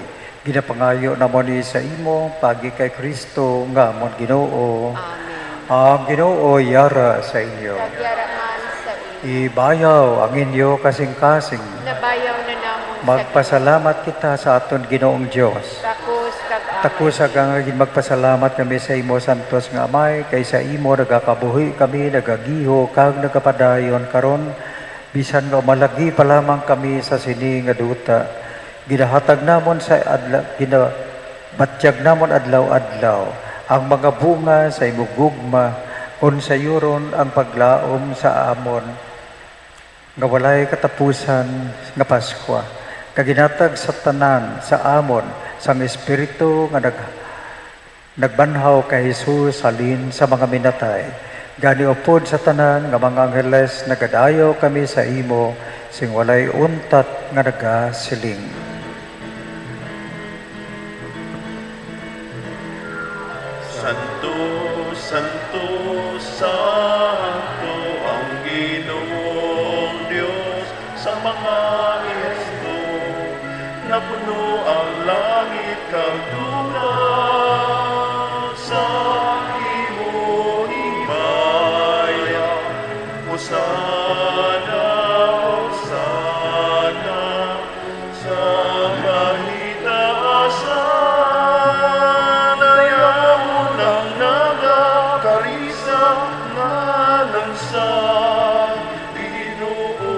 Ginapangayo namon ni sa imo, pagi kay Cristo nga amon Ginoo. Amen. Ang Ginoo yara sa inyo. Kag yara man sa imo. Ibayaw ang inyo kasing-kasing. Nabayaw na namon sa Magpasalamat kita sa aton Ginoong Dios. Takos kag angay. Takos kag angay gid magpasalamat kami sa imo, santos nga Amay, kay sa imo nagakabuhi kami, nagagiho, kag nagapadayon karon, bisan nga umalagi pa lamang kami sa sini nga duta. Ginahatag namon sa adla-, ginabatyag namon adlaw-adlaw ang mga bunga sa imo gugma, kon sayuron ang paglaom sa amon nga walay katapusan nga Paskwa, kag ginhatag sa tanan sa amon sang Espiritu nga nag-, nagbanhaw kay Jesus halin sa mga minatay. Gani, upod sa tanan nga mga angheles, nagadayaw kami sa imo sing walay untat nga nagasiling: Santo, santo, santo ang Ginoong Dios sa mga esto. Napuno ang langit kag dulag sa imo himaya. Hosanna, Hosanna sa kahitaasan, dayawon ang nagakari sa ngalan sa Ginoo.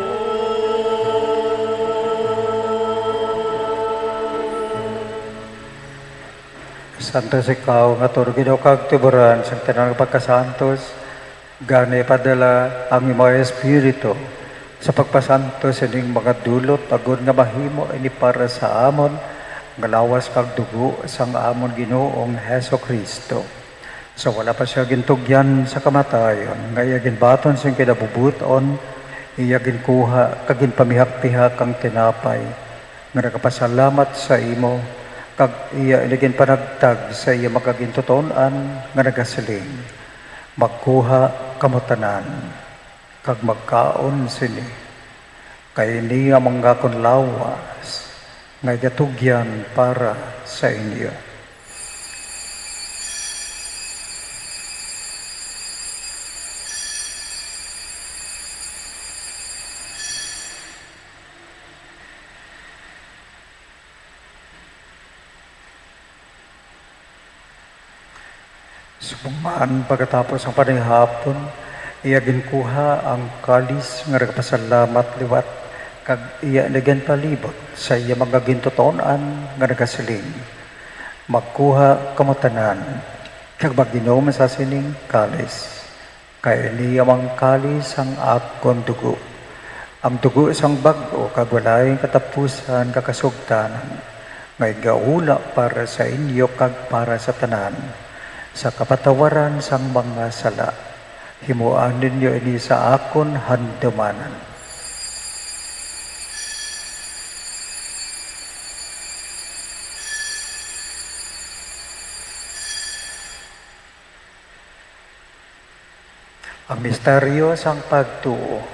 Santos ikaw nga tuod, Ginoo, kag tuburan sang tanan nga pagkasantos. Gani, padala ang imo Espiritu sa pagpasantos sining mga dulot, agod nga mahimo ini para sa amon nga lawas kag dugo sang amon Ginoong Jesu-Cristo. Sa wala pa sia gintugyan sa kamatayon, nga iya ginbaton sing kinabubut-on, iya ginkuha kag ginpamihak-pihak ang tinapay, nga nagapasalamat sa imo, kag iya ini ginpanagtag sa iya mga gintuton-an, nga nagasiling: Magkuha kamo tanan, kag magkaon sini, kay ini ang mga akon lawas nga igatugyan para sa inyo. Subong man, pagkatapos ang panihapon, iya ginkuha ang kalis nga nagapasalamat liwat, kag iya ini ginpalibot sa iya mga gintuton-an nga nagasiling: Magkuha kamo tanan, kag mag-inom sa sining kalis, kay ini ang kalis sang akon dugo, ang dugo sang bag-o kag walay katapusan nga kasugtanan, nga igahula para sa inyo kag para sa tanan, sa kapatawaran sang mga sala. Himoa ninyo ini sa akon handumanan. Ang misteryo sang pagtuo.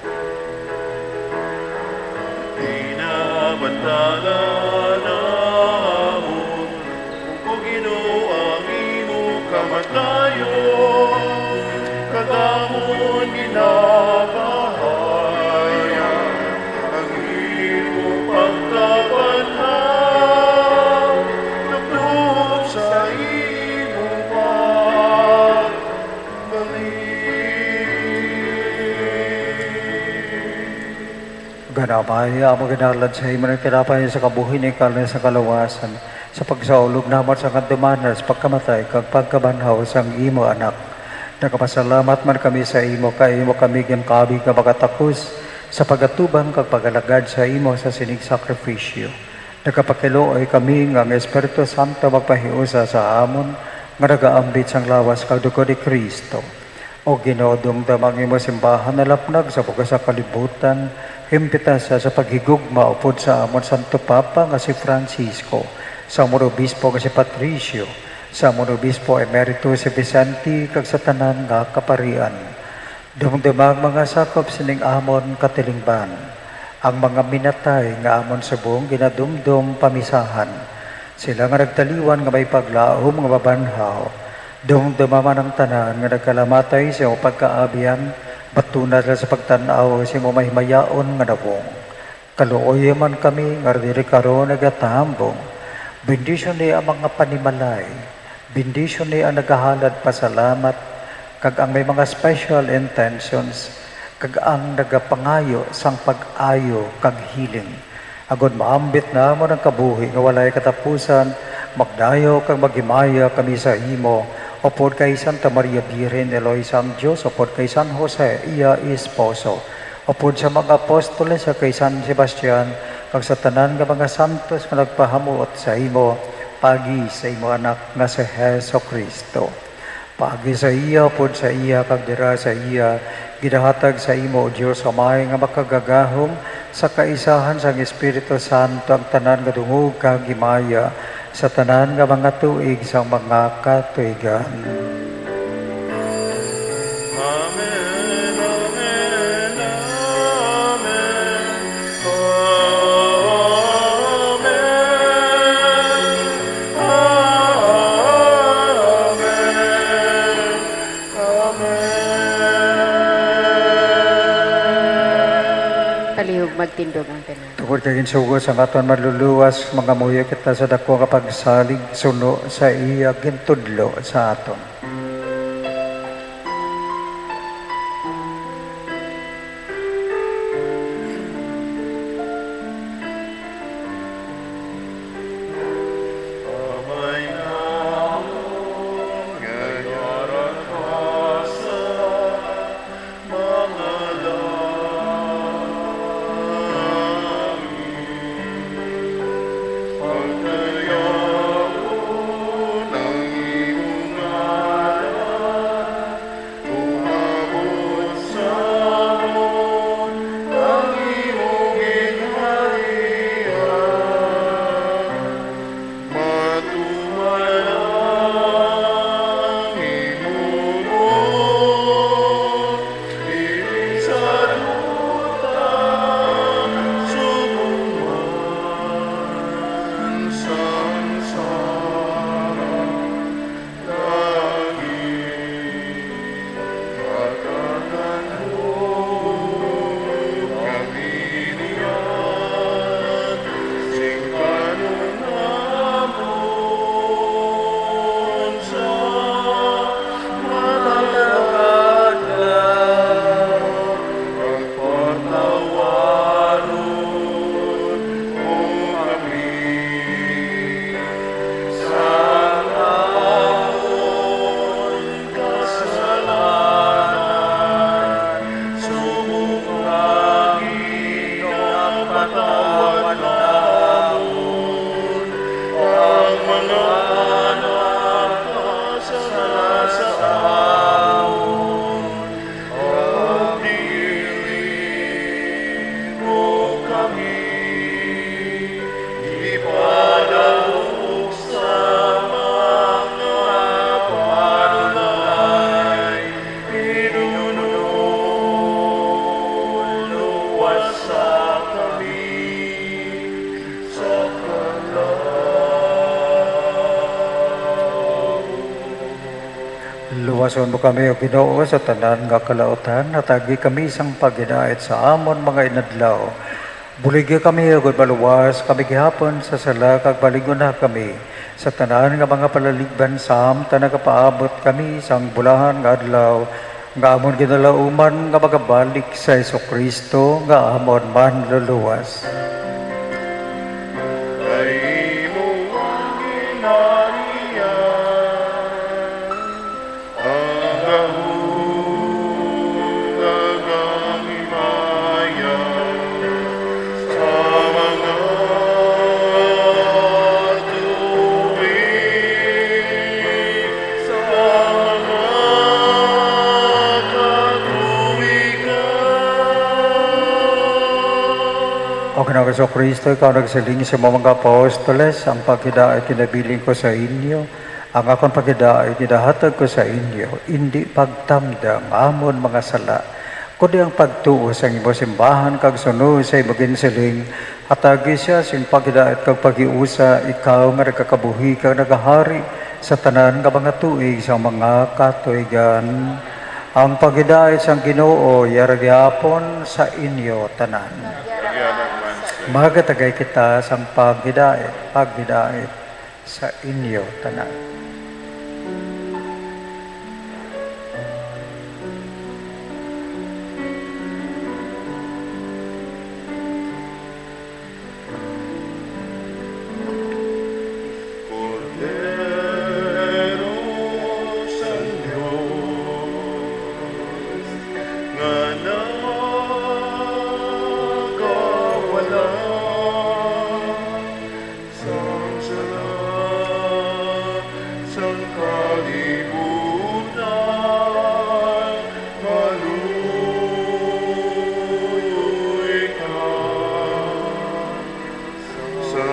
Pinabantala namon, O Ginoo, ang imo kamatayon, kag amon ginapahayag ang imo pagkabanhaw, tubtob sa imo pag- Gani, Amay, amon ginhalad sa imo ang tinapay sa kabuhi, ni kalis sa kaluwasan, sa pagsaulog namon sa kadumanan sa pagkamatay kag pagkabanhaw sang imo Anak. Nagapasalamat man kami sa imo, kay imo kami ginkabig nga makatakos Sa pag-atubang kag pag-alagad sa imo sa sining sakrifisyo, nagapakiluoy kami nga ang Espiritu Santo magpahiusa sa amon nga nagaambit sang lawas kag dugo ni Cristo. O Ginoo, dumduma ang imo simbahan nalapnag sa bugas sa kalibutan, himpita sia sa paghigugma upod sa amon Santo Papa nga si Francisco, sa amon obispo nga si Patricio, sa amon obispo emerito si Vicente, kag sa tanan nga kaparian. Dumduma ang mga sakop sining amon katilingban, ang mga minatay nga amon subong ginadumdom pamisahan, sila nga nagtaliwan nga may paglaom nga mabanhaw. Dumduma man ang tanan nga nagkalamatay sa imo pagkaabyan, batuna sila sa pagtan-aw sa imo mahimayaon nga nawong. Kaluoyi man kami nga diri karon nagatambong. Bendisyoni ang mga panimalay. Bendisyoni ang nagahalad pasalamat, kag ang may mga special intentions, kag ang nagapangayo sang pag-ayo kag healing. Agod maambit namon ang kabuhi nga walay katapusan, magdayaw kag maghimaya kami sa imo, upod kay Santa Maria Birhen, Eloy sang Dios, upod kay San Jose, iya esposo, upod sa mga apostoles, sa kay San Sebastian, kag sa tanan nga mga santos nga nagpahamuot sa imo, paagi sa imo Anak nga si Jesu-Cristo. Paagi sa iya, upod sa iya, kag dira sa iya, ginahatag sa imo, O Dios Amay nga makagagahom, sa kaisahan sang Espiritu Santo, ang tanan nga dungog kag himaya, sa tanan nga mga tuig sang mga katuigan. Amen, amen, amen, amen, amen, amen. Palihog magtindog ang tanan. Tungod kay ginsugo sang aton Manluluwas, mangamuyo kita sa daku nga pagsalig suno sa iya gintudlo sa aton. Kasalanan, subong nga ginapatawad namon ang mga nagkasala sa amon, kag dili mo kami ipadalog sa mga panulay, Ginoo, luwasa kami sa kalaut. Luwason mo kami, O Ginoo, sa tanan nga kalautan, hatagi kami sang paghinait sa amon mga inadlaw. Buligi kami, agod maluwas kami gihapon sa sala, kag balingon na kami sa tanan nga mga palaligban, samtang nagapaabot kami sang bulahan nga adlaw nga amon ginalauman nga magabalik si Jesu-Cristo nga amon Manluluwas. Kay imo ang ginharian, ang gahom, kag ang himaya, O Ginoong Jesu-Cristo, ikaw nagsiling sa mga apostoles, "Ang paghidait ginabilin ko sa inyo, ang akon paghidait ginahatag ko sa inyo, indi pagtamda nga amon mga sala, kundi ang pagtuo sa imo simbahan kag sunod sa imo ginsiling. Hatagi siya sing paghidait kag paghiusa, ikaw nga nagakabuhi kag nagahari sa tanan nga mga tuig sa mga katuigan." Ang paghidait sang Ginoo yara gihapon sa inyo tanan. Magkatagay kita sang paghidait, paghidait sa inyo tanan. Kordero sang Dios, nga nagawala sang sala sang kalibutan, maluoy ka sa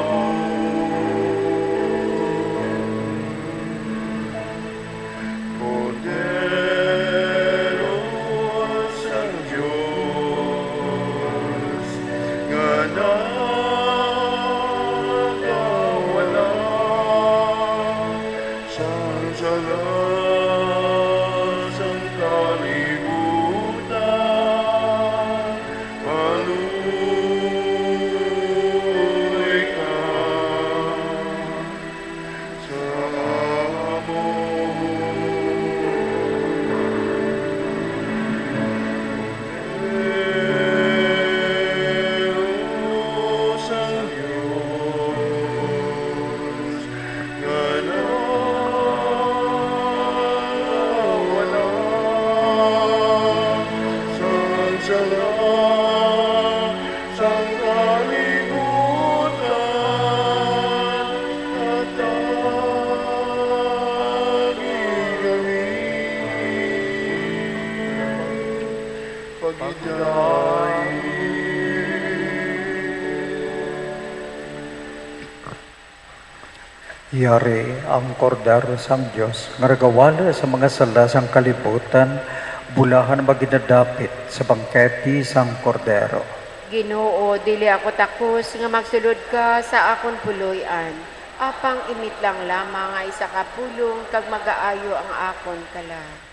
amon. Kordero sang Dios, nga nagawala sang sala sang kalibutan, maluoy ka sa amon. Kordero sang Dios, nga nagawala sang sala sang kalibutan, hatagi kami paghidait. Yari ang Kordero sang Dios nga nagawala sa mga sala sang kalibutan, bulahan maginadapit sa bangkete sang Kordero. Ginoo, dili ako takos nga magsulod ka sa akon puloy-an, apang imitlang lamang nga isa ka pulong kag magaayo ang akon kalag.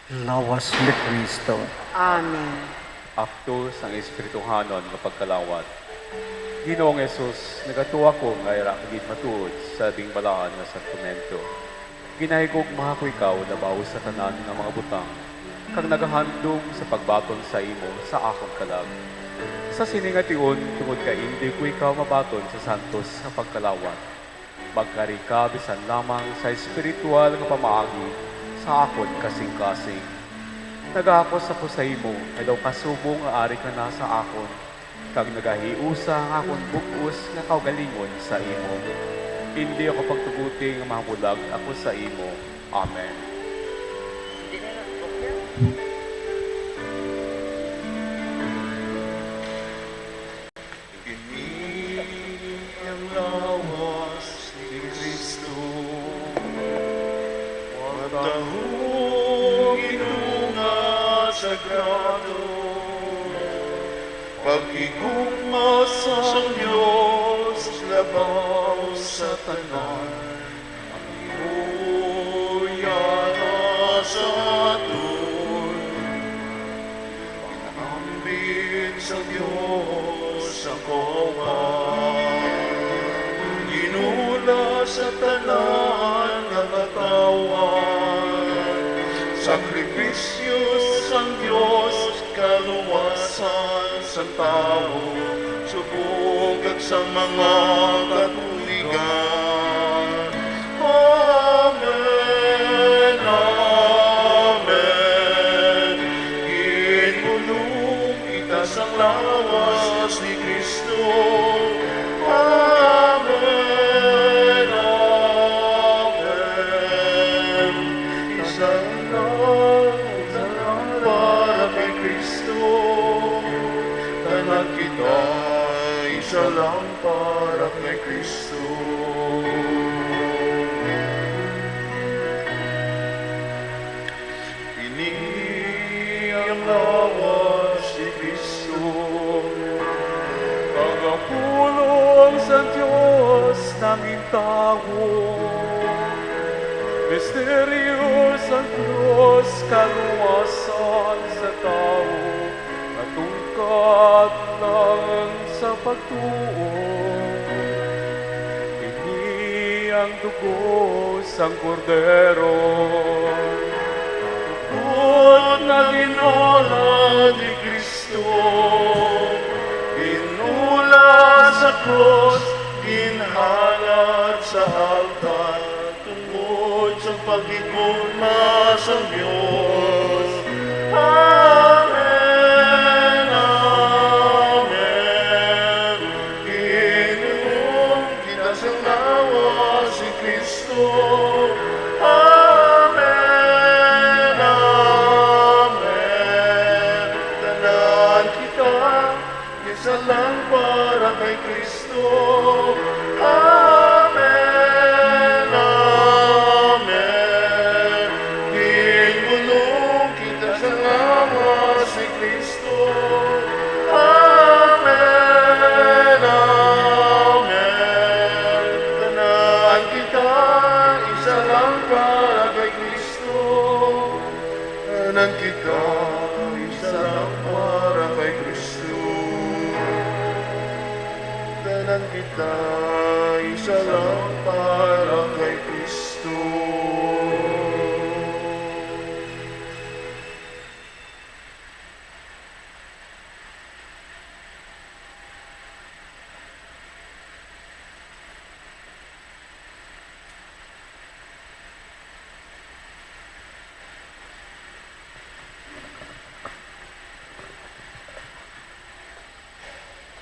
Lawas ni Cristo. Amen. Akto sang espirituhanon nga pagkalawat. Ginoong Jesus, nagatuo ako nga ira ka gid matuod sa labing balaan nga sakramento. Ginahigugma ko ikaw labaw sa tanan nga mga butang, kag nagahandom sa pagbaton sa imo sa akon kalag. Sa sini nga tion, tungod kay indi ko ikaw mabaton sa santos nga pagkalawat, magkari ka bisan lamang sa espiritual nga pamaagi sa akon kasingkasing. Nagahakos ako sa imo nga daw kasubong nga ari ka na sa akon, kag nagahiusa ang akon bug-os nga kaugalingon sa imo. Indi ako pagtuguti nga mahamulag ako sa imo. Amen. Ini ang lawas ni Cristo. Matahong ito nga sagrado, paghigugma sang Dios labaw sa tanan. Uyara sa aton pag-ambit sa Dios sa kauban. Ginula sa tanan nga katawhan, sakripisyo sang Dios, kaluwasan sang tawo, subong kag sa mga katuigan. Amen. Kristo. Ini ang lawas ni Kristo, kagapulong sa Dios nangin tawo, misteryo sang krus, kaluwasan sa tawo, natungkad lang sa pagtuo. Ini ang dugo sang Kordero, dugo nga ginula ni Kristo, ginula sa krus, ginhalad sa altar, tungod sa paghigugma sang Dios. Amen, amen. Inom kita sa lawas ni Kristo. Amen, amen. Tanan kita, isa lang para kay Kristo. Amen, amen. Ginbulong kita sa lawas ni Kristo. Amen, amen. Tanan kita, isa lang para kay Kristo. Tanan kita, isa lang para kay Kristo. Tanan kita, isa lang para kay Kristo.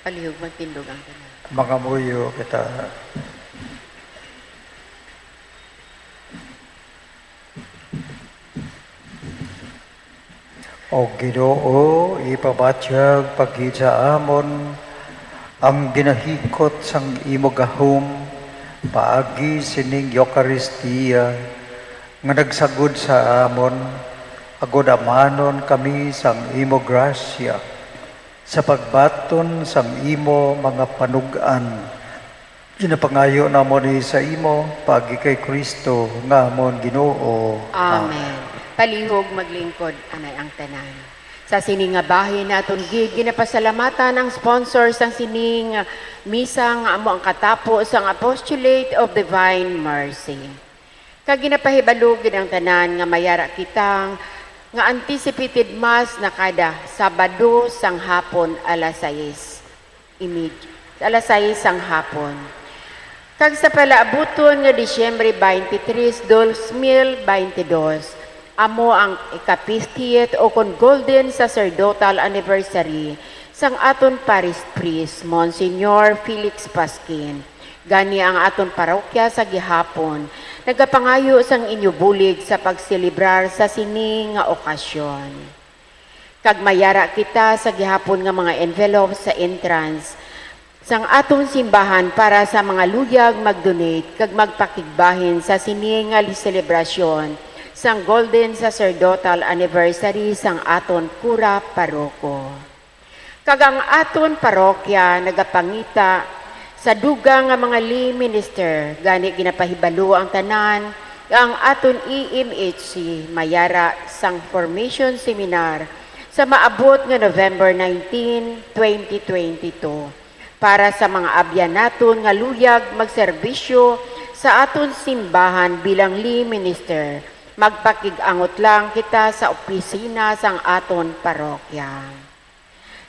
Palihog magtindog ang tanan. Mangamuyo kita. O Ginoo, ipabatyag pa gid sa amon ang ginahikot sang imo gahom paagi sining Eukaristia nga nagsagod sa amon, agod amanon kami sang imo grasya sa pagbaton sang imo mga panug-an. Ginapangayo namon ini sa imo paagi kay Cristo nga amon Ginoo. Amen. Palihog maglingkod anay ang tanan. Sa sini nga bahin naton gid ginapasalamatan ang sponsor sang sining misa nga amo ang katapo sang Apostolate of Divine Mercy. Kag ginapahibalo gid ang tanan nga mayara kita nga anticipated mass na kada Sabado sang hapon alas sais imid-, alas sais sang hapon. Kag sa palaabuton nga Disyembre twenty-three, dos mil beintidos, amo ang ikapistiyet o kon golden sacerdotal anniversary sang aton parish priest, Monsignor Felix Pasquin. Gani ang aton parokya sa gihapon nagapangayo sang inyo bulig sa pagselebrar sa sini nga okasyon. Kag mayara kita sa gihapon nga mga envelope sa entrance sang aton simbahan para sa mga luyag mag-donate kag magpakigbahin sa sini nga selebrasyon sang Golden Sacerdotal Anniversary sang aton kura paroko. Kag ang aton parokya nagapangita sa dugang nga mga lay minister, gani ginapahibalo ang tanan nga ang aton E M H C mayara sang formation seminar sa maabot nga November nineteen, twenty twenty-two, para sa mga abyan naton nga luyag magserbisyo sa aton simbahan bilang lay minister. Magpakig-angot lang kita sa opisina sang aton parokya.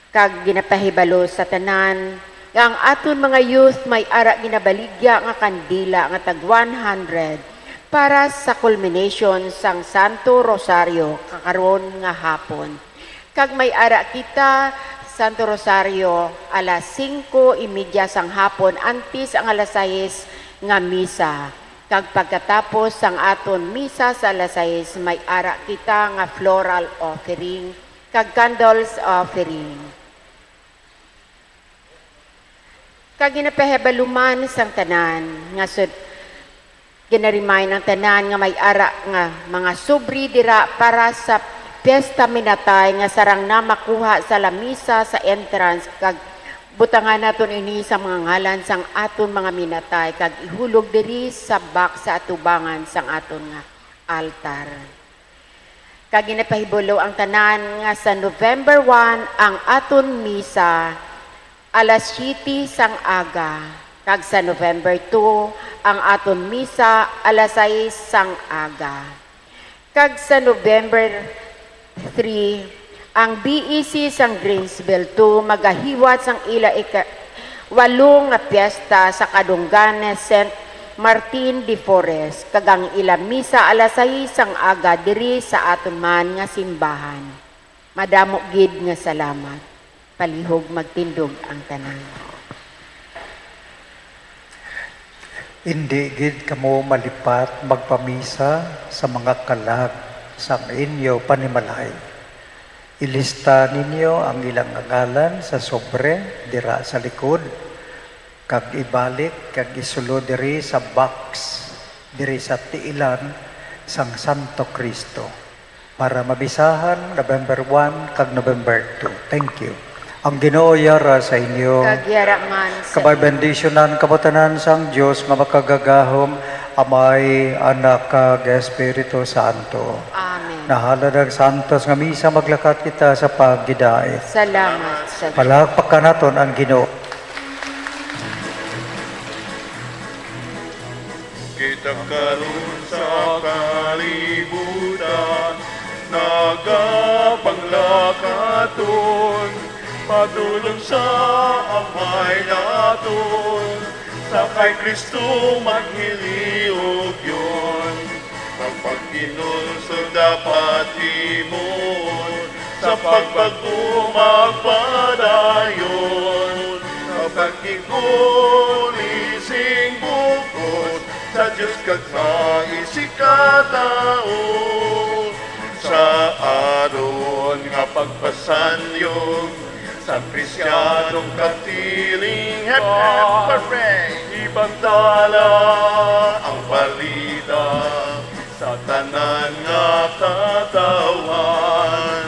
Kag ginapahibalo sa tanan nga ang aton mga youth may ara ginabaligya nga kandila nga tag one hundred para sa culmination sang Santo Rosario kakaron nga hapon. Kag may ara kita Santo Rosario alas singko y media sang hapon antes ang alas sais nga misa. Kag pagkatapos sang aton misa sa alas sais, may ara kita nga floral offering kag candles offering. Kag ginapahibaluman sang tanan nga sud-, ginaremind ang tanan nga may ara nga mga sobre dira para sa piyesta minatay nga sarang na makuha sa lamisa sa entrance, kag butangan naton ini sa mga ngalan sang aton mga minatay kag ihulog diri sa box sa atubangan sang aton nga altar. Kag ginapahibaluan ang tanan nga sa November one ang aton misa alas siyete sang aga, kag sa November two ang aton misa alas sais sang aga. Kag sa November three, ang B E C sang Greensville two magahiwat sang ila ika-, walo nga piyesta sa kadunggan ni Saint Martin de Porres, kag ang ila misa alas sais sang aga diri sa aton man nga simbahan. Madamo gid nga salamat. Palihog magtindog ang tanan. Indi gid kamo malipat magpamisa sa mga kalag sang inyo panimalay. Ilista ninyo ang ilang ngalan sa sobre dira sa likod, kag ibalik kag isulod diri sa box diri sa tiilan sang Santo Cristo para mabisahan November one kag November two. Thank you. Ang Ginoo yara sa inyo. Kag yara man sa Kabay inyo. Bendisyonan kamo tanan sang Dios nga makagagahom, Amay, Anak, kag Espiritu Santo. Amen. Nahalad ang santos nga misa, maglakat kita sa pagidait. Salamat sa Palakpakan naton ang Ginoo. Kita karon sa kalibutan, nagapanglakaton, padulong sa Amay naton, sa kay Cristo maghiliog yon. Ang paghinulsol dapat himuon sa pagbag-o magpadayon, sa pagkiguli sing bug-os sa Dios kag sa isigkatawo, sa aron nga pagpasanyog sa presiadong katiling. Hep, hep, hooray! Ibantala ang balita sa tanan nga katawhan.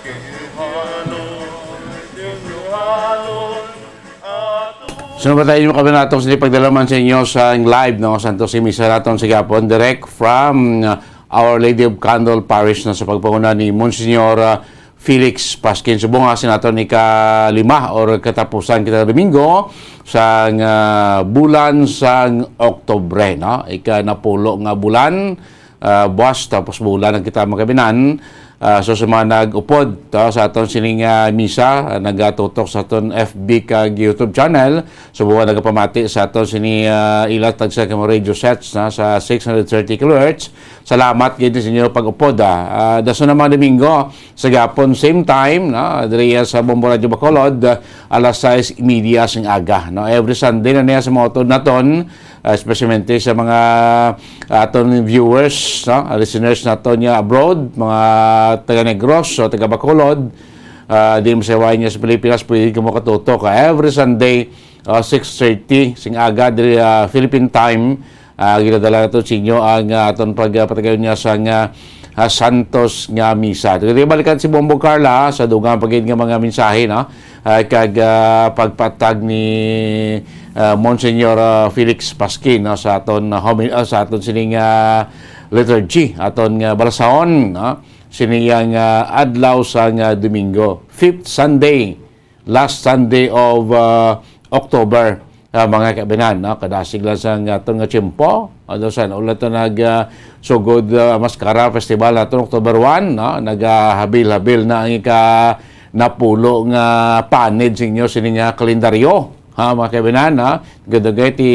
Inyohanon, inyohanon, ato. Sunod pa tayo, mga kabinatong, sa pagdalaman sa inyo sa live, no? Santos nga Misa naton sa gihapon, direct from, uh, Our Lady of Condol Parish, na sa pagpanguna ni Monsignor, uh, Felix Pasquin. Subong nga sa aton ikalima or katapusan kita Domingo sang, ah, bulan sang Oktubre, no? Ikanapulo nga bulan, ah, buwas, tapos bulan na kita, mga kabinan. Ah, so, sa mga nag-upod, to, sa aton sining, ah, misa, ah, nagatutok sa aton F B kag YouTube channel, subong nga nagapamati sa aton sini, ah, ila tagsa ka mga radio sets, na, sa six hundred thirty kilohertz. Salamat gid sa inyo pag-upod, ah. Ah, dason na, mga Domingo, sa gihapon, same time, no? Diri sa Bombo Radio Bacolod, ah, alas sais y media sing aga, no? Every Sunday na niya sa mga utod naton, ah, especially sa mga, ah, aton viewers, no? Listeners naton nga abroad, mga taga Negros o taga Bacolod, ah, di masayaway niya sa Pilipinas, pwede kamo katutok, ah, every Sunday, ah, six thirty sing aga diri, ah, Philippine time. Ah, ginadala nato sa inyo ang, ah, aton pagpatigayon niya sa nga, ah, Santos nga Misa. Tigabalikan si Bombo Carla sa dugang pa gid nga mga mensahe, no? Ah, kag, ah, pagpatag ni, ah, Monsignor, ah, Felix Pasquin, no, sa aton, ah, homi-, ah, sa aton sining, ah, liturgy, aton nga balasahon, no? Sini nga, ah, adlaw sa nga Domingo, fifth Sunday, last Sunday of, uh, October, uh, mga kabinan, no? Kadasig lang sa nga aton nga tiyempo. Ano sa, ulat na nag, uh, sugod, uh, Mascara Festival naton October one, no? Nagahabil-habil na ang ika napulo nga panid sa inyo sini nga kalendaryo. Ha, mga kabinan, ha? Gadugay ti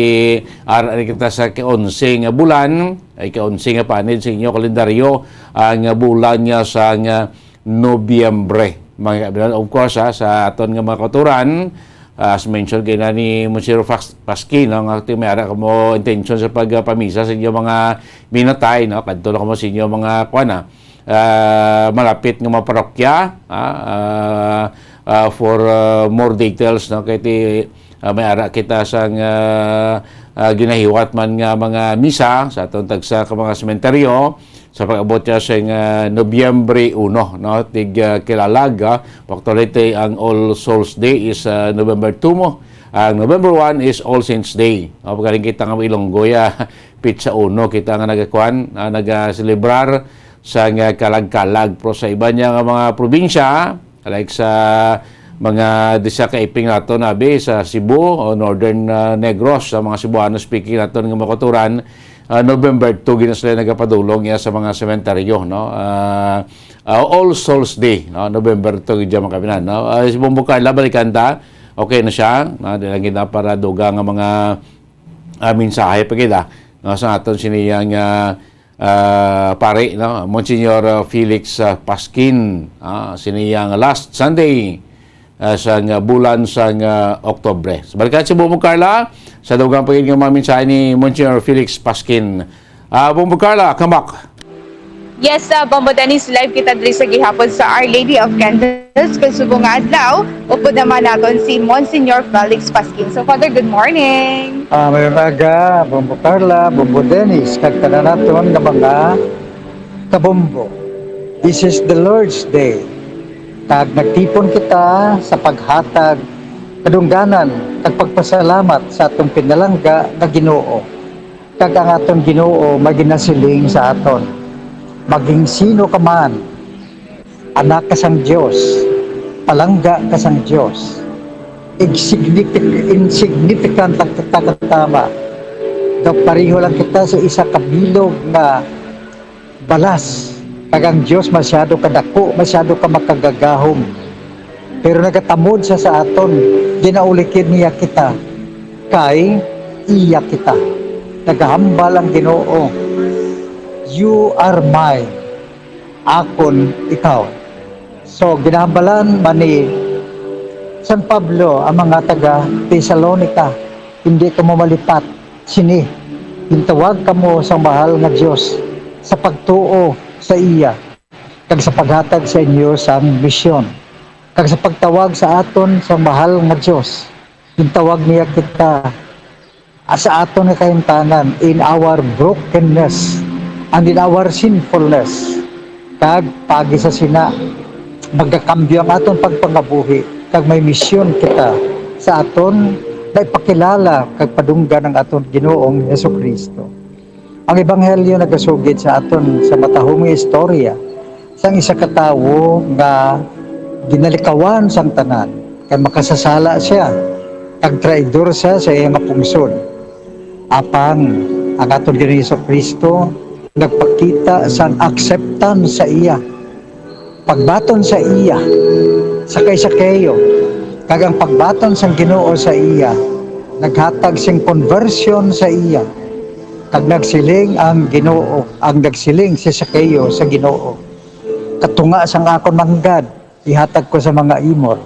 ara ni kita sa ika-onse nga bulan, ay ika-onse nga panid sa inyo kalendaryo, ang bulan niya sa nga Nobyembre, mga kabinan. Of course, ha, sa aton nga mga kauturan, as mentioned kay na ni Monsignor Fax-, Pasquin, no, nga ti may ara kamo intention sa pagpamisa sa inyo mga minatay, no, kadto na kamo sa inyo mga, kuwan, ah, ah, malapit nga mga parokya, ah, ah, ah, for, ah, more details, no, kay ti Ah, may ara kita sang, ah, ah, ginahiwat man nga mga misa sa aton tagsa ka mga sementeryo sa pag-abot niya sing, ah, Nobyembre uno, no? Tig, ah, Kilalag, ah, actually, ang All Souls Day is, ah, November two mo. Ang November one is All Saints Day. O, pagaling kita nga Ilonggo, ya, pitsa uno, kita nga nagakuan, ah, nagaselebrar sang, ah, kalag-kalag. Pero sa iban niya nga mga probinsya, like sa mga disa ka iping nato, nabi, sa Cebu o Northern, ah, Negros, sa mga Cebuano speaking nato nga mga kauturan, ah, November two, gina sila nagapadulong iya sa mga sementeryo, no? Ah, ah, All Souls Day, no? November two, gid, mga kapinan, no? Ah, si Bombo Carla, balikan ta. Okay na siya, no? Di lang kita para duga nga mga, ah, mensahe pa kita, no? Sa aton siniyang, ah, ah, pare, no? Monsignor, ah, Felix, ah, Pasquin, ah, siniyang last Sunday, ah, sang, ah, bulan sang, ah, Oktubre. So, balikan si Bombo Carla sa dugang pa gid nga mga mensahe ni Monsignor Felix Pasquin. Ah, Bombo Carla, come back. Yes, ah, Bombo Dennis, live kita diri sa gihapon sa Our Lady of Candles, kag subong nga adlaw, upod naman naton si Monsignor Felix Pasquin. So, Father, good morning. Ah, may aga, Bombo Carla, Bombo Dennis, kag tanan naton nga mga kabombo. This is the Lord's Day. Kag nagtipon kita sa paghatag kadungganan kag pagpasalamat sa atong pinalangga nga Ginoo. Kag ang aton Ginoo may ginasiling sa aton, "Maging sino ka man, anak ka sang Dios, palangga ka sang Dios. Insignific-, insignificant lang kita katama. Daw pareho lang kita sa isa ka bilog nga balas, kag ang Dios masyado kadako, masyado ka makagagahom. Pero nagatamod siya sa aton, ginaulikid niya kita, kay iya kita." Nagahambal ang Ginoo, "You are mine, akon ikaw." So, ginahambalan man ni San Pablo ang mga taga Tesalonica, "Hindi kamo malipat sini. Gintawag kamo sang Mahal nga Dios sa pagtuo sa iya, kag sa paghatag sa inyo sang misyon, kag sa pagtawag sa aton sang Mahal nga Dios. Gintawag niya kita, ah, sa aton nga kahimtangan, in our brokenness and in our sinfulness. Kag paagi sa sina, magakambyo ang aton pagpangabuhi, kag may misyon kita sa aton nga ipakilala kag padunggan ang aton Ginoong Jesu-Cristo." Ang Ebanghelyo nagasugid sa aton sa matahom nga istorya sang isa ka tawo nga ginalikawan sang tanan, kay makasasala sia, kag traidor sia sa iya nga pungsod. Apang ang aton Ginoong Jesu-Cristo nagpakita sang acceptance sa iya, pagbaton sa iya sa kay Zaqueo, kag ang pagbaton sang Ginoo sa iya naghatag sing conversion sa iya, kag nagsiling ang Ginoo, ang nagsiling si Zaqueo sa Ginoo, "Katunga sang akon manggad ihatag ko sa mga imol,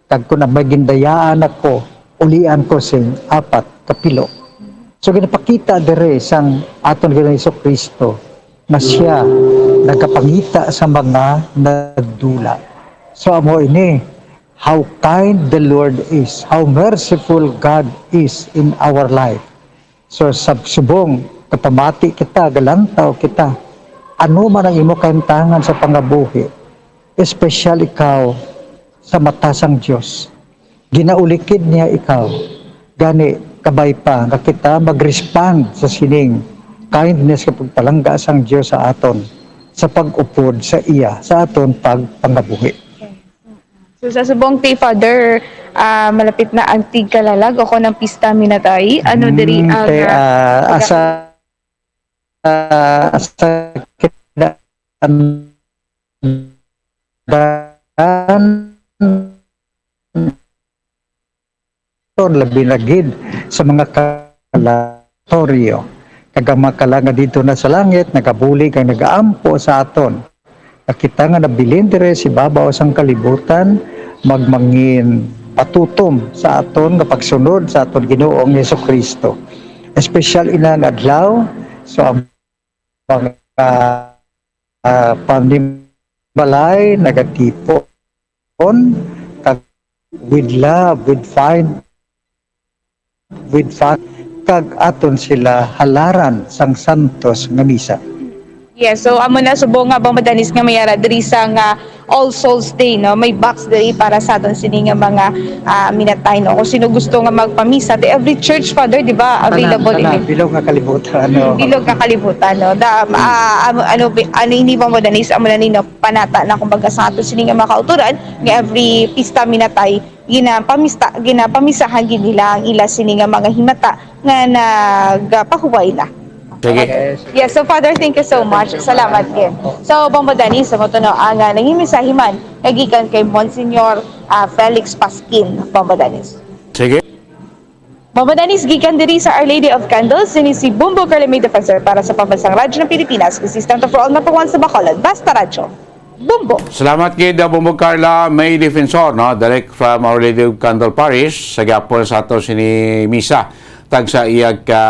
kag kon may gindayaan ako, ulian ko sing apat ka pilo." So, ginapakita diri sang aton Ginoong Jesu-Cristo nga sia nagapangita sa mga nagdula. So, amo ini, how kind the Lord is, how merciful God is in our life. So, sa subong kapamati kita, galantaw kita, ano man ang imo kahimtangan sa pangabuhi, espesyal ikaw sa mata sang Dios. Ginaulikid niya ikaw. Gani, kabay pa nga kita mag-respond sa sining kindness kag pagpalangga sang Dios sa aton sa pag-upod sa iya sa aton pagpangabuhi. So, sa subong ti, Father, ah, malapit na ang Tigkalalag o kon ang Pista Minatay. Ano diri Mm, ang, kay, ah, ah, pagka- asa, ah, asa kita ang dan labi na gid sa mga kalatoryo. Kag ang mga kala nga didto na sa langit, nagabulig kag nagaampo sa aton. Nga kita nga nabilin diri sa ibabaw sang kalibutan, magmangin patutom sa aton nga pagsunod sa aton Ginoong Jesu-Cristo. Espesyal ina nga adlaw, so ang mga, ah, panimalay nagatipon, kag with love, with fine with fact, kag aton sila halaran sang santos nga misa. Yes, so amo na subong nga, Bombo Danis, nga may ara diri sa nga All Souls Day, no? May box diri para sa aton sini nga mga ah, minatay, no? Kung sino gusto nga magpamisa, di every church, Father, di ba, available Tanan, ini. Bilog nga kalibutan, no? Bilog nga kalibutan, no? Da, ah, ano, ano, bi- ano ini, Bombo Danis, amo na ni, no, panata na, kumbaga, sa aton sini nga mga kauturan, nga every pista minatay, ginapamista, ginapamisahan gid nila ang ila sini nga mga himata nga nagapahuway na. Sige. Yes, so Father, thank you so much. Salamat gid. So, Bombo Danis, sa mo to, no, ang uh, nangimisahiman nga gikan kay Monsignor ah, Felix Pasquin, Bombo Danis. Sige. Bombo Danis, gikan diri sa Our Lady of Candles, sini si Bumbo Carla May Defensor para sa Pambansang Radyo ng Pilipinas, consistent for all, number one sa Bacolod. Basta Radyo. Bumbo. Salamat kay Bumbo Carla May Defensor, no? Direct from Our Lady of Candle Parish, sa gihapon sa ato sini misa tag sa iya ka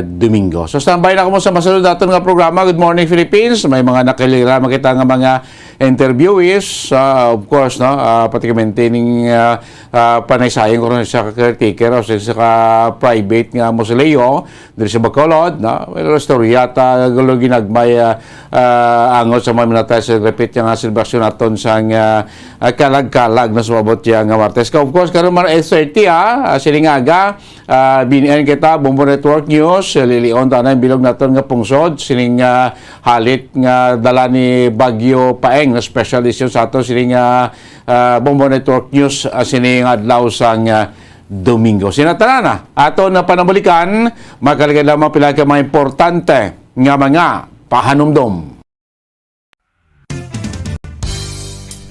Domingo. So, standby na kamo sa masunod naton nga programa, Good Morning Philippines. May mga nakilala makita nga mga interviewees, ah, of course, no? Ah, pati kami ning ah, ah, panaysayon ko rin sa caretaker o sa, sa ka private nga mausoleo diri sa Bacolod, no? Well, istorya ta gulo ginagmay ah, ah, angot sa mga minatay sa repeat nga selebrasyon naton sang ah, ah, kalag-kalag na sumabot siya nga Martes. Ka, of course, karon man eight thirty, ah, ah, sining aga, ah, B N N kita, Bombo Network News, lilion ta na ang bilog naton nga pungsod, sining ah, halit nga dala ni Bagyo Paeng na special edition sa ato, sining ah, ah, Bombo Network News, ah, sining adlaw sang ah, Domingo. Sina tanan na, ato na panabalikan, makaligad lamang pila ka mga importante nga mga pahanumdom.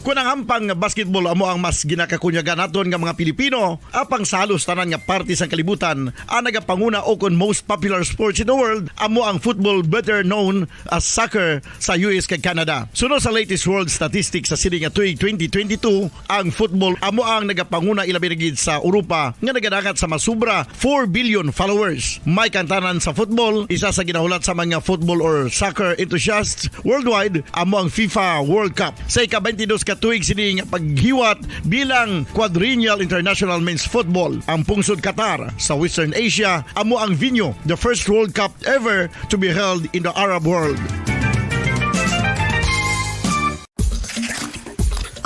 Kung ang hampang nga basketball amo ang mas ginakakunyagan naton nga mga Pilipino, apang sa halos tanan nga parte sang kalibutan, ang nagapanguna o kon most popular sports in the world amo ang football, better known as soccer, sa U S kag Canada. Suno sa latest world statistics sa sini nga tuig twenty twenty-two, ang football amo ang nagapanguna, ilabi na gid sa Europa nga nagadangat sa masubra four billion followers. May kantanan sa football, isa sa ginahulat sa mga football or soccer enthusiasts worldwide, amo ang FIFA World Cup. Sa ika-twenty-dos ka tuig sini nga paghiwat bilang Quadrennial International Men's Football, ang pungsod Qatar sa Western Asia amo ang venue, the first World Cup ever to be held in the Arab world.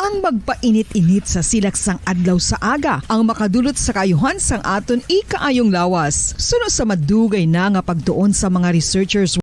Ang magpainit-init sa silak sang adlaw sa aga ang makadulot sa kaayuhan sang aton ikaayong lawas. Suno sa madugay na nga pagtuon sa mga researchers